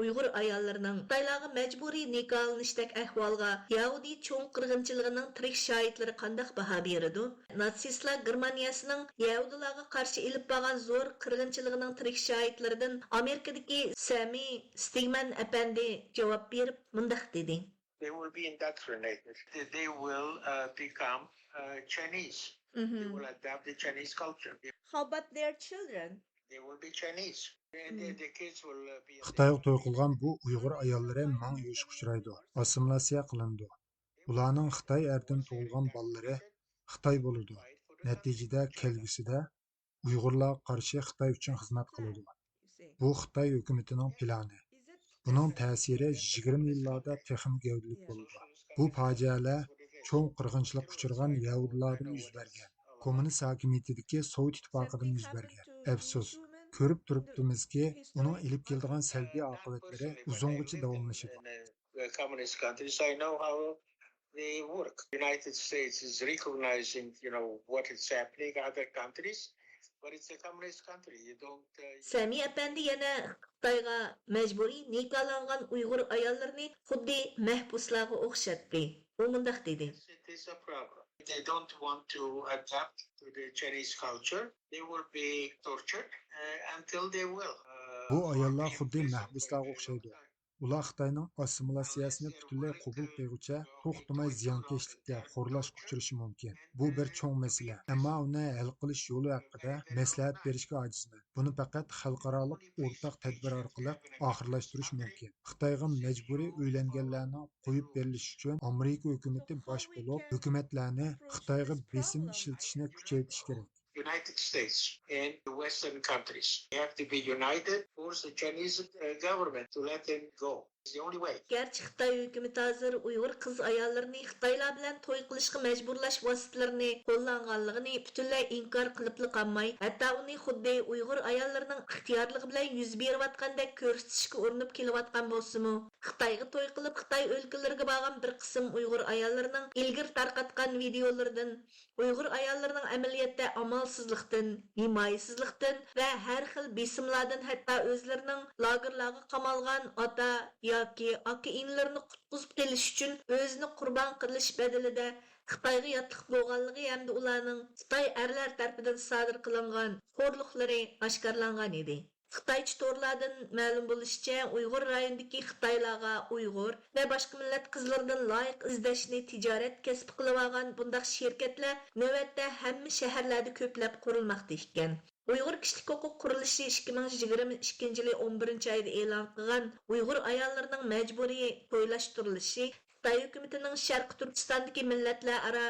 ئۇيغۇر ئاياللىرىنىڭ خىتايلارغا مەجبۇرىي نىكاھلىنىشتەك ئەھۋالغا يەھۇدىي چوڭ قىرغىنچىلىقىنىڭ تىرىك شاھىتلىرى قانداق باھا بېرىدۇ؟ ناتسىستلار گېرمانىيەسىنىڭ يەھۇدىيلارغا قارشى ئېلىپ بارغان زور قىرغىنچىلىقىنىڭ تىرىك شاھىتلىرىدىن ئامېرىكىدىكى سەمى ستىگمەن ئەپەندى جاۋاب بېرىپ مۇنداق دېدى. They will be indoctrinated. They, they will uh, become uh, Chinese. They will adapt the Chinese culture. How about their children? They will be Chinese. Their, their, their kids will uh, be. خىتايغا توي قىلغان بۇ ئۇيغۇر ئاياللىرى ماڭا ئېرىشىپ ئۇچرايدۇ، ئاسسىمىلياتسىيە قىلىنىدۇ. ئۇلارنىڭ خىتاي ئەردىن تۇغۇلغان بالىلىرى خىتاي بولىدۇ. نەتىجىدە كەلگۈسىدە ئۇيغۇرلارغا قارشى خىتاي ئۈچۈن خىزمەت قىلىدۇ. بۇ خىتاي ھۆكۈمىتىنىڭ پىلانى. بۇنىڭ تەسىرى يىگىرمە يىللاردا تېخىمۇ گەۋدىلىك بولىدۇ. بۇ پاجىئەلەر چوڭ قىرغىنچىلىققا ئۇچرىغان يەھۇدىيلاردىمۇ يۈز بەرگەن. كوممۇنىست ھاكىمىيىتىدىكى سوۋېت ئىتتىپاقىدىمۇ يۈز بەرگەن. ئەپسۇس، كۆرۈپ تۇرۇپتىمىزكى، ئۇنىڭ ئېلىپ كېلىدىغان سەلبىي ئاقىۋەتلىرى ئۇزۇنغىچە داۋاملىشىدۇ. The communist countries, I know how they work. United States is recognizing, you know, what is happening in other countries, but it's a communist country. You don't. Uh, سەمى ئەپەندى يەنە خىتايغا مەجبۇرىي نىكاھلانغان ئۇيغۇر ئاياللىرىنى خۇددى مەھبۇسلارغا ئوخشاتتى. ئۇ مۇنداق دېدى. Yes, it is a problem. They don't want to adapt to the Chinese culture. They will be tortured uh, until they will. Uh, بۇ ئاياللار خۇددى مەھبۇسلارغا ئوخشايدۇ. ئۇلار خىتاينىڭ ئاسسىمىلياتسىيەسىنى پۈتۈنلەي قوبۇل قىلغۇچە توختىماي زىيانكەشلىككە، خورلاشقا ئۇچرىشى مۇمكىن. بۇ بىر چوڭ مەسىلە، ئەمما ئۇنى ھەل قىلىش يولى ھەققىدە مەسلىھەت بېرىشكە ئاجىزمەن. بۇنى پەقەت خەلقئارالىق ئورتاق تەدبىر ئارقىلىق ئاخىرلاشتۇرۇش مۇمكىن. خىتايغا مەجبۇرىي ئۆيلەنگەنلەرنىڭ قويۇپ بېرىلىشى ئۈچۈن ئامېرىكا ھۆكۈمىتى باش بولۇپ، ھۆكۈمەتلەرنى خىتايغا بېسىم ئىشلىتىشنى كۈچەيتىش كېرەك. United States and the Western countries. They have to be united, force the Chinese uh, government to let them go. It's the only way. گەرچە خىتاي ھۆكۈمىتى ھازىر ئۇيغۇر قىز-ئاياللىرىنى خىتايلار بىلەن توي قىلىشقا مەجبۇرلاش ۋاسىتىلىرىنى قوللانغانلىقىنى پۈتۈنلەي ئىنكار قىلىپلا قالماي، ھەتتا ئۇنى خۇددى ئۇيغۇر ئاياللىرىنىڭ ئىختىيارلىقى بىلەن يۈز بېرىۋاتقاندەك كۆرسىتىشكە ئۇرۇنۇپ كېلىۋاتقان بولسىمۇ، خىتايغا توي قىلىپ، خىتاي ئۆلكىلىرىگە بارغان بىر قىسىم ئۇيغۇر ئاياللىرىنىڭ ئىلگىرى تارقاتقان ۋىدىيولىرىدىن، ئۇيغۇر ئاياللىرىنىڭ ئەمەلىيەتتە ئامالسىزلىقتىن، ھىمايىسىزلىقتىن ۋە ھەر خىل بېسىملاردىن، ھەتتا ئۆزلىرىنىڭ لاگېرلارغا قامالغان ئاتا ياكى ئاكا-ئىنىلىرىنى قۇتقۇزۇپ قېلىش ئۈچۈن ئۆزىنى قۇربان قىلىش بەدىلىدە خىتايغا ياتلىق بولغانلىقى ھەمدە ئۇلارنىڭ خىتاي ئەرلەر تەرىپىدىن سادىر قىلىنغان خورلۇقلىرى ئاشكارىلانغان ئىدى. خىتايچە تورلاردىن مەلۇم بولۇشىچە، ئۇيغۇر رايونىدىكى خىتايلارغا ئۇيغۇر ۋە باشقا مىللەت قىزلىرىدىن لايىق ئىزدەشنى تىجارەت كەسپى قىلىۋالغان بۇنداق شىركەتلەر نۆۋەتتە ھەممە شەھەرلەردە كۆپلەپ قۇرۇلماقتا ئىكەن. ئۇيغۇر كىشىلىك ھوقۇق قۇرۇلۇشى ئىككى مىڭ يىگىرمە ئىككىنچى يىلى ئون بىرىنچى ئايدا ئېلان قىلغان ئۇيغۇر ئاياللىرىنىڭ مەجبۇرىي تويلاشتۇرۇلۇشى خىتاي ھۆكۈمىتىنىڭ شەرقىي تۈركىستاندىكى مىللەتلەر ئارا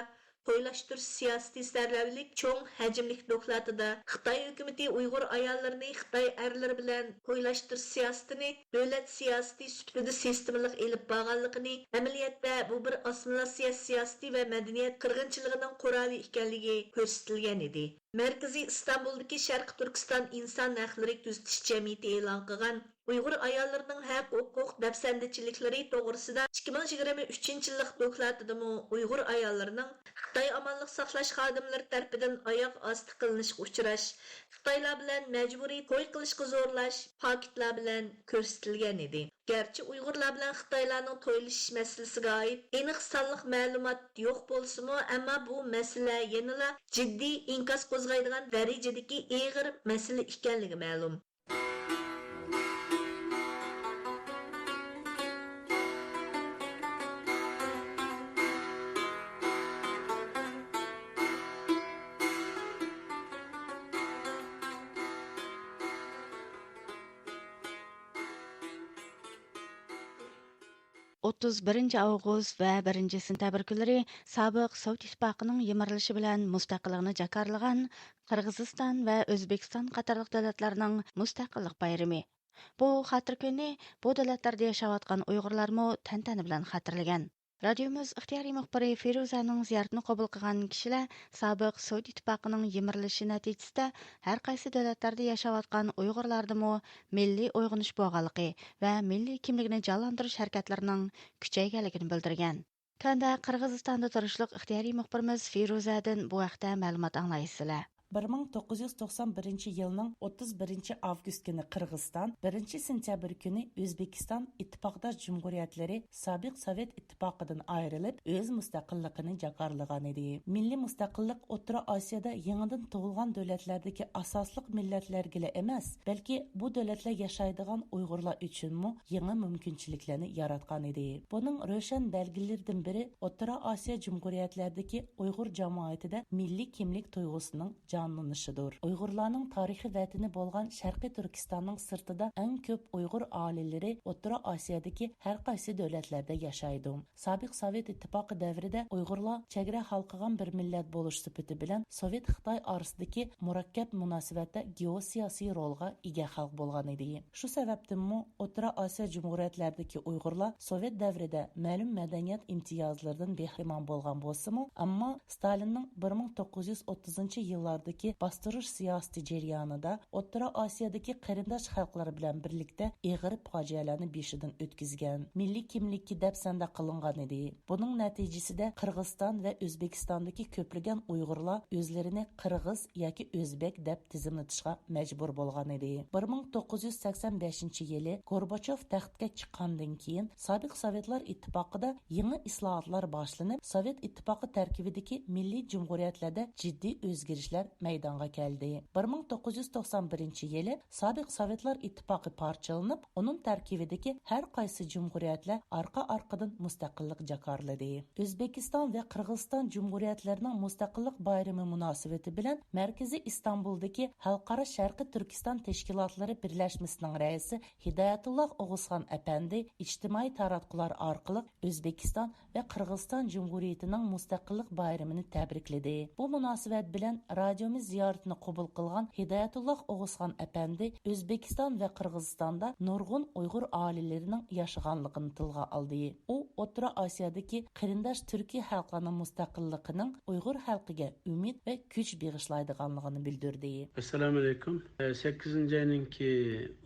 تويلاشتۇرۇش سىياسىتى سەرلەۋھىلىك چوڭ ھەجىملىك دوكلاتىدا خىتاي ھۆكۈمىتى ئۇيغۇر ئاياللىرىنى خىتاي ئەرلىرى بىلەن تويلاشتۇرۇش سىياسىتىنى دۆلەت سىياسىتى سۈپىتىدە سىستېمىلىق ئېلىپ بارغانلىقىنى، ئەمەلىيەتتە بۇ بىر ئاسسىمىلياتسىيە سىياسىتى ۋە مەدەنىيەت قىرغىنچىلىقىنىڭ قورالى ئىكەنلىكى كۆرسىتىلگەن ئىدى. مەركىزى ئىستانبۇلدىكى شەرقىي تۈركىستان ئىنسان ھەقلىرى كۆزىتىش جەمئىيىتى ئېلان قىلغان ئۇيغۇر ئاياللىرىنىڭ ھەق-ھوقۇق دەپسەندىچىلىكلىرى توغرىسىدا ئىككى مىڭ يىگىرمە ئۈچىنچى يىللىق دوكلاتىدىمۇ ئۇيغۇر ئاياللىرىنىڭ خىتاي ئامانلىق ساقلاش خادىملىرى تەرىپىدىن ئاياغ ئاستى قىلىنىشقا ئۇچراش، خىتايلار بىلەن مەجبۇرىي توي قىلىشقا زورلاش پاكىتلار بىلەن كۆرسىتىلگەن ئىدى. گەرچە ئۇيغۇرلار بىلەن خىتايلارنىڭ تويلىشىش مەسىلىسىگە ئائىت ئېنىق سانلىق مەلۇمات يوق بولسىمۇ، ئەمما بۇ مەسىلە يەنىلا جىددىي ئىنكاس قوزغايدىغان دەرىجىدىكى ئېغىر مەسىلە ئىكەنلىكى مەلۇم. ئوتتۇز بىرىنچى ئاۋغۇست ۋە بىرىنچى سېنتەبىر كۈنلىرى سابىق سوۋېت ئىتتىپاقىنىڭ يىمىرىلىشى بىلەن مۇستەقىللىقىنى جاكارلىغان قىرغىزىستان ۋە ئۆزبېكىستان قاتارلىق دۆلەتلەرنىڭ مۇستەقىللىق بايرىمى. بۇ خاتىرە كۈنى بۇ دۆلەتلەردە ياشاۋاتقان ئۇيغۇرلارمۇ تەنتەنە بىلەن خاتىرىلىگەن. رادىيومىز ئىختىيارىي مۇخبىرى فىرۇزەنىڭ زىيارىتىنى قوبۇل قىلغان كىشىلەر سابىق سوۋېت ئىتتىپاقىنىڭ يىمىرىلىشى نەتىجىسىدە ھەر قايسى دۆلەتلەردە ياشاۋاتقان ئۇيغۇرلاردىمۇ مىللىي ئويغىنىش بولغانلىقى ۋە مىللىي كىملىكنى جانلاندۇرۇش ھەرىكەتلىرىنىڭ كۈچەيگەنلىكىنى بىلدۈرگەن. تۆۋەندە قىرغىزىستاندا تۇرۇشلۇق ئىختىيارىي مۇخبىرىمىز فىرۇزەدىن بۇ ھەقتە مەلۇمات ئاڭلايسىلەر. بىر مىڭ توققۇز يۈز توقسان بىرىنچى يىلنىڭ ئوتتۇز بىرىنچى ئاۋگۇست كۈنى قىرغىزىستان، بىرىنچى سېنتەبىر كۈنى ئۆزبېكىستان ئىتتىپاقداش جۇمھۇرىيەتلىرى سابىق سوۋېت ئىتتىپاقىدىن ئايرىلىپ، ئۆز مۇستەقىللىقىنى جاكارلىغان ئىدى. مىللىي مۇستەقىللىق ئوتتۇرا ئاسىيادا يېڭىدىن تۇغۇلغان دۆلەتلەردىكى ئاساسلىق مىللەتلەرگىلا ئەمەس، بەلكى بۇ دۆلەتلەر ياشايدىغان ئۇيغۇرلار ئۈچۈنمۇ يېڭى مۇمكىنچىلىكلەرنى ياراتقان ئىدى. بۇنىڭ روشەن بەلگىلىرىدىن بىرى ئوتتۇرا ئاسىيا جۇمھۇرىيەتلەردىكى ئۇيغۇر جامائىتىدە مىللىي كىملىك تۇيغۇسىنىڭ جانلىنىشىدۇر. ئۇيغۇرلارنىڭ تارىخىي ۋەتىنى بولغان شەرقىي تۈركىستاننىڭ سىرتىدا ئەڭ كۆپ ئۇيغۇر ئائىلىلىرى ئوتتۇرا ئاسىيادىكى ھەر قايسى دۆلەتلەردە ياشايدۇ. سابىق سوۋېت ئىتتىپاقى دەۋرىدە ئۇيغۇرلار چەگرە ھالقىغان بىر مىللەت بولۇش سۈپىتى بىلەن سوۋېت خىتاي ئارىسىدىكى مۇرەككەپ مۇناسىۋەتتە گېئوسىياسىي رولغا ئىگە خەلق بولغان ئىدى. شۇ سەۋەبتىنمۇ ئوتتۇرا ئاسىيا جۇمھۇرىيەتلەردىكى ئۇيغۇرلار سوۋېت دەۋرىدە مەلۇم مەدەنىيەت ئىمتىيازلىرىدىن بەھرىمەن بولغان بولسىمۇ، ئەمما ستالىننىڭ بىر مىڭ توققۇز يۈز ئوتتۇزىنچى يىللاردىكى باستۇرۇش سىياسىتى جەريانىدا ئوتتۇرا ئاسىيادىكى قېرىنداش خەلقلەر بىلەن بىرلىكتە ئېغىر پاجىئەلەرنى بېشىدىن ئۆتكۈزگەن، مىللىي كىملىككە دەپسەندە قىلىنغان ئىدى. بۇنىڭ نەتىجىسىدە قىرغىزىستان ۋە ئۆزبېكىستاندىكى كۆپلىگەن ئۇيغۇرلار ئۆزلىرىنى قىرغىز ياكى ئۆزبېك دەپ تىزىملىتىشقا مەجبۇر بولغان ئىدى. بىر مىڭ توققۇز يۈز سەكسەن بەشىنچى يىلى گورباچوف تەختكە چىققاندىن كېيىن، سابىق سوۋېتلار ئىتتىپاقىدا يېڭى ئىسلاھاتلار باشلىنىپ، سوۋېت ئىتتىپاقى تەركىبىدىكى مىللىي جۇمھۇرىيەتلەردە جىددىي ئۆزگىرىشلەر مەيدانغا كەلدى. بىر مىڭ توققۇز يۈز توقسان بىرىنچى يىلى سابىق سوۋېتلار ئىتتىپاقى پارچىلىنىپ، ئۇنىڭ تەركىبىدىكى ھەر قايسى جۇمھۇرىيەتلەر ئارقا-ئارقىدىن مۇستەقىللىق جاكارلىدى. ئۆزبېكىستان ۋە قىرغىزىستان جۇمھۇرىيەتلىرىنىڭ مۇستەقىللىق بايرىمى مۇناسىۋىتى بىلەن مەركىزى ئىستانبۇلدىكى خەلقئارا شەرقىي تۈركىستان تەشكىلاتلىرى بىرلەشمىسىنىڭ رەئىسى ھىدايەتۇللا ئوغۇزخان ئەپەندى ئىجتىمائىي تاراتقۇلار ئارقىلىق ئۆزبېكىستان ۋە قىرغىزىستان جۇمھۇرىيىتىنىڭ مۇستەقىللىق بايرىمىنى تەبرىكلىدى. بۇ مۇناسىۋەت بىلەن رادىيومىز زىيارىتىنى قوبۇل قىلغان ھىدايەتۇللا ئوغۇزخان ئەپەندى ئۆزبېكىستان ۋە قىرغىزىستاندا نۇرغۇن ئۇيغۇر ئائىلىلىرىنىڭ ياشىغانلىقىنى تىلغا ئالدى. ئۇ ئوتتۇرا ئاسىيادىكى قېرىنداش تۈركىي خەلقلەرنىڭ مۇستەقىللىقىنىڭ ئۇيغۇر خەلقىگە ئۈمىد ۋە كۈچ بېغىشلايدىغانلىقىنى بىلدۈردى. ئەسسالامۇ ئەلەيكۇم. سەككىزىنچى ئاينىڭكى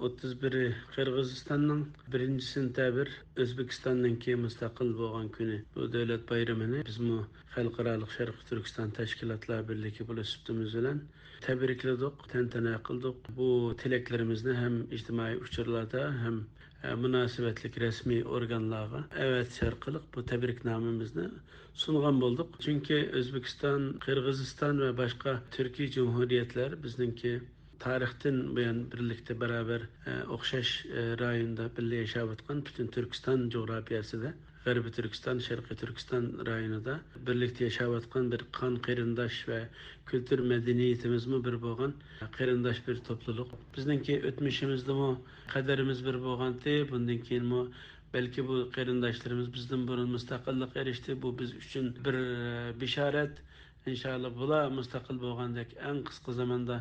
ئوتتۇز بىرى قىرغىزىستاننىڭ، بىرىنچى سېنتەبىر ئۆزبېكىستاننىڭكى مۇستەقىل بولغان كۈنى. بۇ دۆلەت بايرىمىنى بىزمۇ خەلقئارالىق شەرقىي تۈركىستان تەشكىلاتلار بىرلىكى بولۇش سۈپىتىمىز بىلەن تەبرىكلىدۇق، تەنتەنە قىلدۇق. بۇ تىلەكلىرىمىزنى ھەم ئىجتىمائىي ئۇچۇرلاردا، ھەم، ئە، مۇناسىۋەتلىك رەسمىي ئورگانلارغا ئەۋەتىش ئارقىلىق بۇ تەبرىكنامىمىزنى سۇنغان بولدۇق. چۈنكى ئۆزبېكىستان، قىرغىزىستان ۋە باشقا تۈركىي جۇمھۇرىيەتلەر بىزنىڭكى تارىختىن بۇيان بىرلىكتە بارابەر، ئە، ئوخشاش، ئە، رايوندا بىللە ياشاۋاتقان پۈتۈن تۈركىستان جۇغراپىيەسىدە، غەربىي تۈركىستان، شەرقىي تۈركىستان رايونىدا بىرلىكتە ياشاۋاتقان بىر قان قېرىنداش ۋە كۈلتۈر مەدەنىيىتىمىزمۇ بىر بولغان قېرىنداش بىر توپلۇلۇق. بىزنىڭكى ئۆتمۈشىمىزدىمۇ قەدىرىمىز بىر بولغانتى، بۇندىن كېيىنمۇ بەلكى بۇ قېرىنداشلىرىمىز بىزدىن بۇرۇن مۇستەقىللىققا ئېرىشتى، بۇ بىز ئۈچۈن بىر، ئە، بېشارەت. ئىنشاللا بۇلار مۇستەقىل بولغاندەك ئەڭ قىسقا زاماندا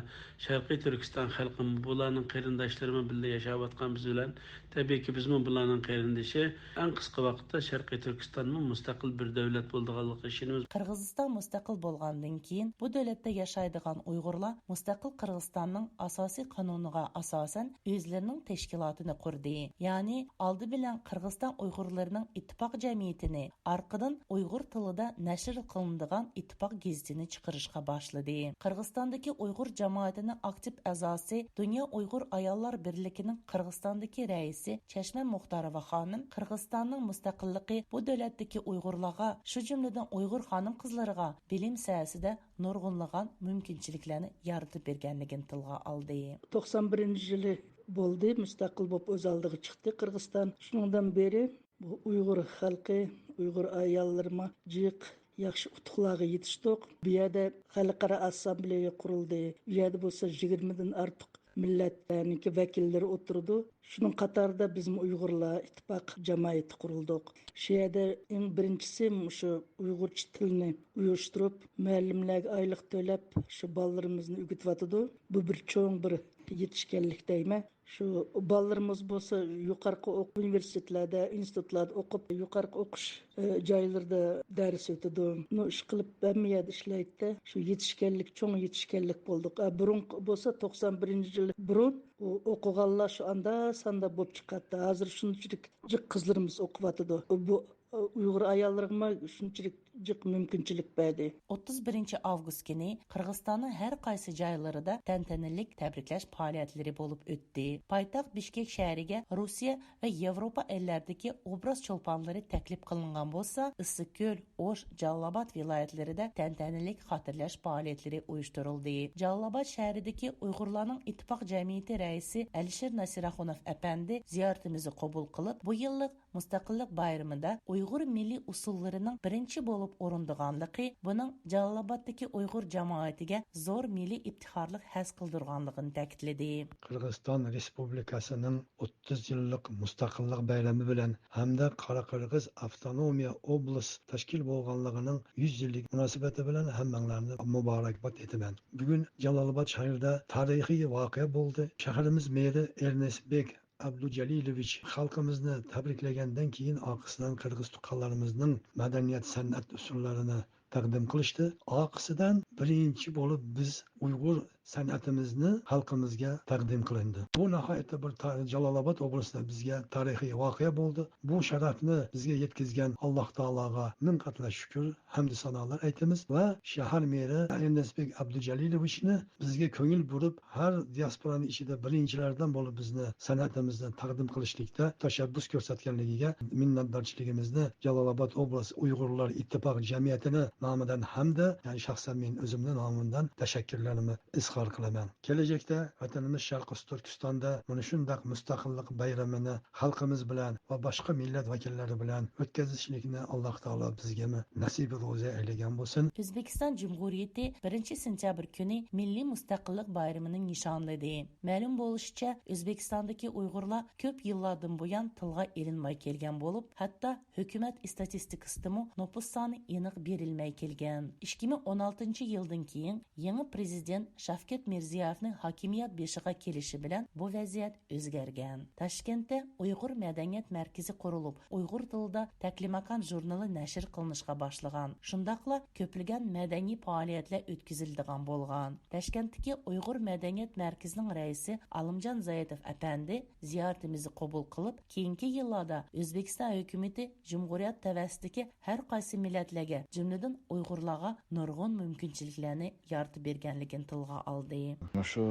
شەرقىي تۈركىستان خەلقىمۇ، بۇلارنىڭ قېرىنداشلىرىمۇ بىللە ياشاۋاتقان بىز بىلەن، تەبىئىيكى بىزمۇ بۇلارنىڭ قېرىندىشى، ئەڭ قىسقا ۋاقىتتا شەرقىي تۈركىستانمۇ مۇستەقىل بىر دۆلەت بولىدىغانلىقىغا ئىشىنىمىز. قىرغىزىستان مۇستەقىل بولغاندىن كېيىن، بۇ دۆلەتتە ياشايدىغان ئۇيغۇرلار مۇستەقىل قىرغىزىستاننىڭ ئاساسىي قانۇنىغا ئاساسەن ئۆزلىرىنىڭ تەشكىلاتىنى قۇردى. يەنى ئالدى بىلەن قىرغىزىستان ئۇيغۇرلىرىنىڭ ئىتتىپاق جەمئىيىتىنى، ئارقىدىن ئۇيغۇر تىلىدا نەشر قىلىنىدىغان ئىتتىپاق گېزىتىنى چىقىرىشقا باشلىدى. قىرغىزىستاندىكى ئۇيغۇر جامائىتىنىڭ ئاكتىپ ئەزاسى، دۇنيا ئۇيغۇر ئاياللار بىرلىكىنىڭ قىرغىزىستاندىكى رەئىسى چەشمە مۇختاروۋا خانىم قىرغىزىستاننىڭ مۇستەقىللىقى بۇ دۆلەتتىكى ئۇيغۇرلارغا، شۇ جۈملىدىن ئۇيغۇر خانىم-قىزلىرىغا بىلىم ساھەسىدە نۇرغۇنلىغان مۇمكىنچىلىكلەرنى يارىتىپ بەرگەنلىكىنى تىلغا ئالدى. توقسان بىرىنچى يىلى بولدى، مۇستەقىل بولۇپ ئۆز ئالدىغا چىقتى قىرغىزىستان. شۇنىڭدىن بېرى بۇ ئۇيغۇر خەلقى، ئۇيغۇر ئاياللىرىمۇ جىق ياخشى ئۇتۇقلارغا يېتىشتۇق. بۇ يەردە خەلقئارا ئاسسامبلېيە قۇرۇلدى. ئۇ يەردە بولسا يىگىرمىدىن ئارتۇق مىللەتلەرنىڭكى ۋەكىللىرى ئولتۇرىدۇ. شۇنىڭ قاتارىدا بىزمۇ ئۇيغۇرلار ئىتتىپاق جامائىتى قۇرۇلدۇق. شۇ يەردە ئەڭ بىرىنچىسى مۇشۇ ئۇيغۇرچە تىلنى ئۇيۇشتۇرۇپ، مۇئەللىملەرگە ئايلىق تۆلەپ، شۇ بالىلىرىمىزنى ئۆگىتىۋاتىدۇ. بۇ بىر چوڭ بىر يېتىشكەنلىك دەيمەن. شۇ بالىلىرىمىز بولسا يۇقىرىقى ئوق-، ئۇنىۋېرسىتېتلاردا، ئىنستىتۇتلاردا ئوقۇپ، يۇقىرىقى ئوقۇش، ئە، جايلىرىدا دەرس ئۆتىدۇ. نو ئىشقىلىپ ھەممە يەردە ئىشلەيتتى. شۇ يېتىشكەنلىك، چوڭ يېتىشكەنلىك بولدۇق. ئە، بۇرۇنقى بولسا توقسان بىرىنچى يىل بۇرۇن ئۇ ئوقۇغانلار شۇ ئاندا ساندا بولۇپ چىقاتتى. ھازىر شۇنچىلىك جىق قىزلىرىمىز ئوقۇۋاتىدۇ. بۇ ئۇيغۇر ئاياللىرىغىمۇ شۇنچىلىك جىق مۇمكىنچىلىك بەردى. ئوتتۇز بىرىنچى ئاۋغۇست كۈنى قىرغىزىستاننىڭ ھەر قايسى جايلىرىدا تەنتەنىلىك تەبرىكلەش پائالىيەتلىرى بولۇپ ئۆتتى. پايتەخت بىشكېك شەھىرىگە روسىيە ۋە ياۋروپا ئەللەردىكى ئوبراز چولپانلىرى تەكلىپ قىلىنغان بولسا، ئىسسىقكۆل، ئوش، جالالاباد ۋىلايەتلىرىدە تەنتەنىلىك خاتىرىلەش پائالىيەتلىرى ئۇيۇشتۇرۇلدى. جالالاباد شەھىرىدىكى ئۇيغۇرلارنىڭ ئىتتىپاق جەمئىيىتى رەئىسى ئەلىشىر ناسىراخۇنوف ئەپەندى زىيارىتىمىزنى قوبۇل قىلىپ، بۇ يىللىق مۇستەقىللىق بايرىمىدا ئۇيغۇر مىللىي ئۇسسۇللىرىنىڭ بىرىنچى بولۇپ ئورۇندىغانلىقى بۇنىڭ جالالابادتىكى ئۇيغۇر جامائىتىگە زور مىللىي ئىپتىخارلىق ھەس قىلدۇرغانلىقىنى تەكىتلىدى. قىرغىزىستان رېسپۇبلىكاسىنىڭ ئوتتۇز يىللىق مۇستەقىللىق بايرىمى بىلەن ھەمدە قاراقىرغىز ئاپتونومىيە ئوبلاست تەشكىل بولغانلىقىنىڭ يۈز يىللىق مۇناسىۋىتى بىلەن ھەممەڭلارنى مۇبارەكبات ئېيتىمەن. بۈگۈن جالالاباد شەھىرىدە تارىخىي ۋەقە بولدى. شەھىرىمىز مېرى ئېرنېست بېك ئابدۇجەلىلوۋىچ خەلقىمىزنى تەبرىكلىگەندىن كېيىن، ئارقىسىدىن قىرغىز تۇغقانلىرىمىزنىڭ مەدەنىيەت، سەنئەت ئۇسسۇللىرىنى تەقدىم قىلىشتى. ئارقىسىدىن بىرىنچى بولۇپ بىز ئۇيغۇر سەنئىتىمىزنى خەلقىمىزگە تەقدىم قىلىندى. بۇ ناھايىتى بىر تا-، جالالاباد ئوبلاستىدا بىزگە تارىخىي ۋەقە بولدى. بۇ شەرەپنى بىزگە يەتكۈزگەن ئاللاھ تائالاغا مىڭ قاتلا شۈكۈر، ھەمدۇ سانالار ئېيتىمىز ۋە شەھەر مېرى ئېرنېست بېك ئابدۇجەلىلوۋىچنى بىزگە كۆڭۈل بۇرۇپ، ھەر دىياسپورانىڭ ئىچىدە بىرىنچىلەردىن بولۇپ بىزنى سەنئىتىمىزنى تەقدىم قىلىشلىكتا تەشەببۇس كۆرسەتكەنلىكىگە مىننەتدارچىلىقىمىزنى جالالاباد ئوبلاست ئۇيغۇرلار ئىتتىپاق جەمئىيىتىنى نامىدىن ھەمدە، يەنى شەخسەن مېنىڭ ئۆزۈمنىڭ نامىمدىن تەشەككۈرلىرىمنى ئىزھار قىلىمەن. كېلەچەكتە ۋەتىنىمىز شەرقىي تۈركىستاندا مانا شۇنداق مۇستەقىللىق بايرىمىنى خەلقىمىز بىلەن ۋە باشقا مىللەت ۋەكىللىرى بىلەن ئۆتكۈزۈشلۈكنى ئاللاھ تائالا بىزگىمۇ نەسىبى روزى ئەيلىگەن بولسۇن. ئۆزبېكىستان جۇمھۇرىيىتى بىرىنچى سېنتەبىر كۈنى مىللىي مۇستەقىللىق بايرىمىنى نىشانلىدى. مەلۇم بولۇشىچە، ئۆزبېكىستاندىكى ئۇيغۇرلار كۆپ يىللاردىن بۇيان تىلغا ئېلىنماي كەلگەن بولۇپ، ھەتتا ھۆكۈمەت ئىستاتىستىكىسىدىمۇ نوپۇس سانى ئېنىق بېرىلمەي كەلگەن. ئىككى مىڭ ئون ئالتىنچى يىلدىن كېيىن يېڭى پرېزىدېنت شاۋكەت مىرزىيېۋنىڭ ھاكىمىيەت بېشىغا كېلىشى بىلەن بۇ ۋەزىيەت ئۆزگەرگەن. تاشكەنتتە ئۇيغۇر مەدەنىيەت مەركىزى قۇرۇلۇپ، ئۇيغۇر تىلىدا تەكلىماكان ژۇرنىلى نەشر قىلىنىشقا باشلىغان. شۇنداقلا كۆپلىگەن مەدەنىي پائالىيەتلەر ئۆتكۈزۈلىدىغان بولغان. تاشكەنتتىكى ئۇيغۇر مەدەنىيەت مەركىزىنىڭ رەئىسى ئالىمجان زايىتوف ئەپەندى زىيارىتىمىزنى قوبۇل قىلىپ، كېيىنكى يىللاردا ئۆزبېكىستان ھۆكۈمىتى جۇمھۇرىيەت تەۋەسىدىكى ھەر قايسى مىللەتلەرگە، جۈملىدىن ئۇيغۇرلارغا نۇرغۇن مۇمكىنچىلىكلەرنى يارىتىپ بەرگەنلىكىنى تىلغا ئالدى. مۇشۇ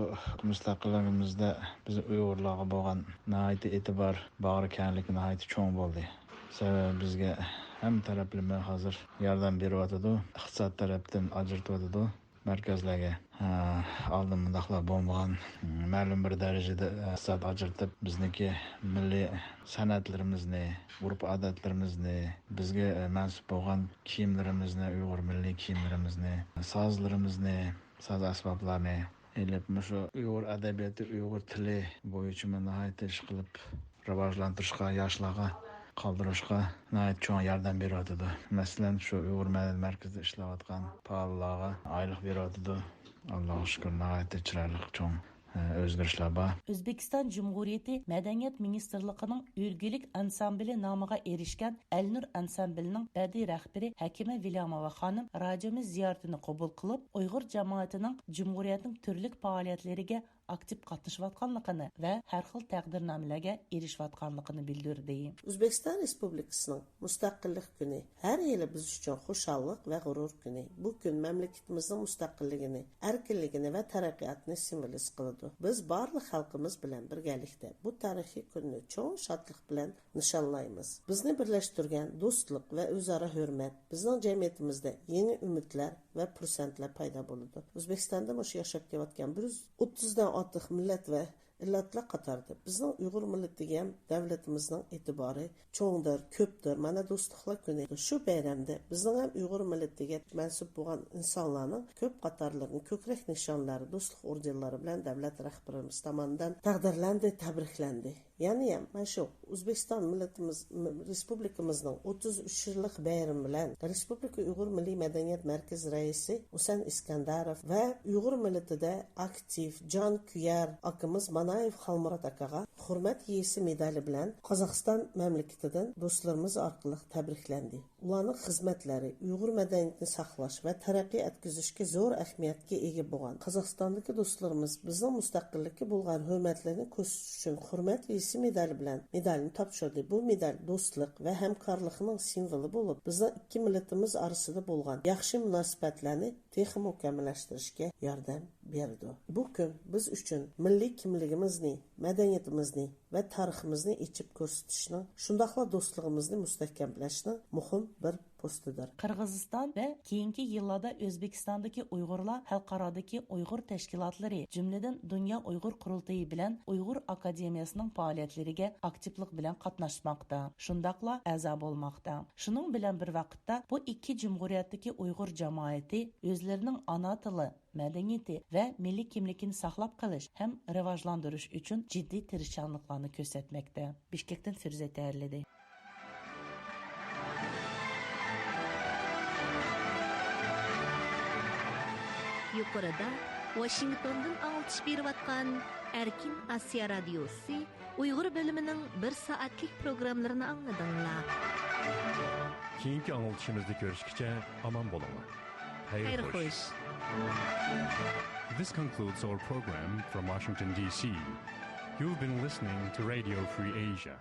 مۇستەقىللىقىمىزدا بىز ئۇيغۇرلارغا بولغان ناھايىتى ئېتىبار، باغرى كەڭلىكى ناھايىتى چوڭ بولدى. سەۋەبى بىزگە ھەممە تەرەپلىمە ھازىر ياردەم بېرىۋاتىدۇ، ئىقتىساد تەرەپتىن ئاجرىتىۋاتىدۇ. مەركەزلەرگە، ھە، ئالدىن مۇنداقلار بولمىغان، مەلۇم بىر دەرىجىدە ئىقتىساد ئاجرىتىپ، بىزنىڭكى مىللىي سەنئەتلىرىمىزنى، ئۆرپ-ئادەتلىرىمىزنى، بىزگە مەنسۇپ بولغان كىيىملىرىمىزنى، ئۇيغۇر مىللىي كىيىملىرىمىزنى، سازلىرىمىزنى، ساز ئەسۋابلارنى ئېلىپ، مۇشۇ ئۇيغۇر ئەدەبىياتى، ئۇيغۇر تىلى بويىچىمۇ ناھايىتى ئىش قىلىپ، راۋاجلاندۇرۇشقا، ياشلارغا قالدۇرۇشقا ناھايىتى چوڭ ياردەم بېرىۋاتىدۇ. مەسىلەن، شۇ ئۇيغۇر مەدەنىيەت مەركىزىدە ئىشلەۋاتقان پائاللارغا ئايلىق بېرىۋاتىدۇ. ئاللاغا شۈكۈر، ناھايىتى چىرايلىق چوڭ، ئە، ئۆزگىرىشلەر بار. ئۆزبېكىستان جۇمھۇرىيىتى مەدەنىيەت مىنىستىرلىقىنىڭ ئۈلگىلىك ئانسامبىلى نامىغا ئېرىشكەن ئەلنۇر ئانسامبىلىنىڭ بەدىئىي رەھبىرى ھەكىمە ۋىلياموۋا خانىم رادىيومىز زىيارىتىنى قوبۇل قىلىپ، ئۇيغۇر جامائىتىنىڭ جۇمھۇرىيەتنىڭ تۈرلۈك پائالىيەتلىرىگە ئاكتىپ قاتنىشىۋاتقانلىقىنى ۋە ھەر خىل تەقدىرنامىلەرگە ئېرىشىۋاتقانلىقىنى بىلدۈردى. ئۆزبېكىستان رېسپۇبلىكىسىنىڭ مۇستەقىللىق كۈنى ھەر يىلى بىز ئۈچۈن خۇشاللىق ۋە غۇرۇر كۈنى. بۇ كۈن مەملىكىتىمىزنىڭ مۇستەقىللىكىنى، ئەركىنلىكىنى ۋە تەرەققىياتىنى سىمۋولىز قىلىدۇ. بىز بارلىق خەلقىمىز بىلەن بىرگەلىكتە بۇ تارىخىي كۈننى چوڭ شادلىق بىلەن نىشانلايمىز. بىزنى بىرلەشتۈرگەن دوستلۇق ۋە ئۆزئارا ھۆرمەت بىزنىڭ جەمئىيىتىمىزدە يېڭى ئۈمىدلەر ۋە پۇرسەتلەر پەيدا بولىدۇ. ئۆزبېكىستاندا مۇشۇ ياشاپ كېلىۋاتقان بىر يۈز ئوتتۇزدىن ئارتۇق مىللەت ۋە ئىللەتلەر قاتارىدا بىزنىڭ ئۇيغۇر مىللىتىگە ھەم دۆلىتىمىزنىڭ ئېتىبارى چوڭدۇر، كۆپتۇر. مانا دوستلۇقلار كۈنى. شۇ بايرامدا بىزنىڭ ھەم ئۇيغۇر مىللىتىگە مەنسۇپ بولغان ئىنسانلارنىڭ كۆپ قاتارلىرىنى كۆكرەك نىشانلار، دوستلۇق ئوردېنلىرى بىلەن دۆلەت رەھبىرىمىز تامانىدىن تەقدىرلەندى، تەبرىكلەندى. يەنى ھەم مانا شۇ ئۆزبېكىستان مىللىتىمىز، رېسپۇبلىكىمىزنىڭ ئوتتۇز ئۈچ يىللىق بايرىمى بىلەن رېسپۇبلىكا ئۇيغۇر مىللىي مەدەنىيەت مەركىزى رەئىسى ھۈسەن ئىسكەندەروف ۋە ئۇيغۇر مىللىتىدە ئاكتىپ، جانكۈيەر ئاكىمىز نايىف خالمۇرات ئاكىغا ھۆرمەت يېزىسى مېدالى بىلەن قازاقىستان مەملىكىتىدىن دوستلىرىمىز ئارقىلىق تەبرىكلەندى. ئۇلارنىڭ خىزمەتلىرى ئۇيغۇر مەدەنىيىتىنى ساقلاش ۋە تەرەققىي ئەتكۈزۈشكە زور ئەھمىيەتكە ئىگە بولغان قازاقىستاندىكى دوستلىرىمىز بىزنىڭ مۇستەقىللىككە بولغان ھۆرمەتلىرىنى كۆرسىتىش ئۈچۈن ھۆرمەت يېزىسى مېدالى بىلەن مېدالنى تاپشۇردى. بۇ مېدال دوستلۇق ۋە ھەمكارلىقنىڭ سىمۋولى بولۇپ، بىزنىڭ ئىككى مىللىتىمىز ئارىسىدا بولغان ياخشى مۇناسىۋەتلەرنى تېخى مۇكەممەللەشتۈرۈشكە ياردەم بېرىدۇ. بۇ كۈن بىز ئۈچۈن مىللىي كىملىكىمىزنى، مەدەنىيىتىمىزنى ۋە تارىخىمىزنى ئېچىپ كۆرسىتىشنىڭ، شۇنداقلا دوستلۇقىمىزنى مۇستەھكەملەشنىڭ مۇھىم بىر پوستىدۇر. قىرغىزىستان ۋە كېيىنكى يىللاردا ئۆزبېكىستاندىكى ئۇيغۇرلار خەلقئارادىكى ئۇيغۇر تەشكىلاتلىرى، جۈملىدىن دۇنيا ئۇيغۇر قۇرۇلتىيى بىلەن ئۇيغۇر ئاكادېمىيەسىنىڭ پائالىيەتلىرىگە ئاكتىپلىق بىلەن قاتناشماقتا، شۇنداقلا ئەزا بولماقتا. شۇنىڭ بىلەن بىر ۋاقىتتا، بۇ ئىككى جۇمھۇرىيەتتىكى ئۇيغۇر جامائىتى ئۆزلىرىنىڭ ئانا تىلى، مەدەنىيىتى ۋە مىللىي كىملىكىنى ساقلاپ قېلىش ھەم راۋاجلاندۇرۇش ئۈچۈن جىددىي تىرىشچانلىقلارنى كۆرسەتمەكتە. بىشكەكتىن فىرۇزە تەييارلىدى. يۇقىرىدا ۋاشىنگتوندىن ئاڭلىتىش بېرىۋاتقان ئەركىن ئاسىيا رادىيوسى ئۇيغۇر بۆلۈمىنىڭ بىر سائەتلىك پروگراممىلىرىنى ئاڭلىدىڭلار. كېيىنكى ئاڭلىتىشىمىزدا كۆرۈشكىچە ئامان بولۇڭلار. خەير خوش. This concludes our program from Washington, D C. You've been listening to Radio Free Asia.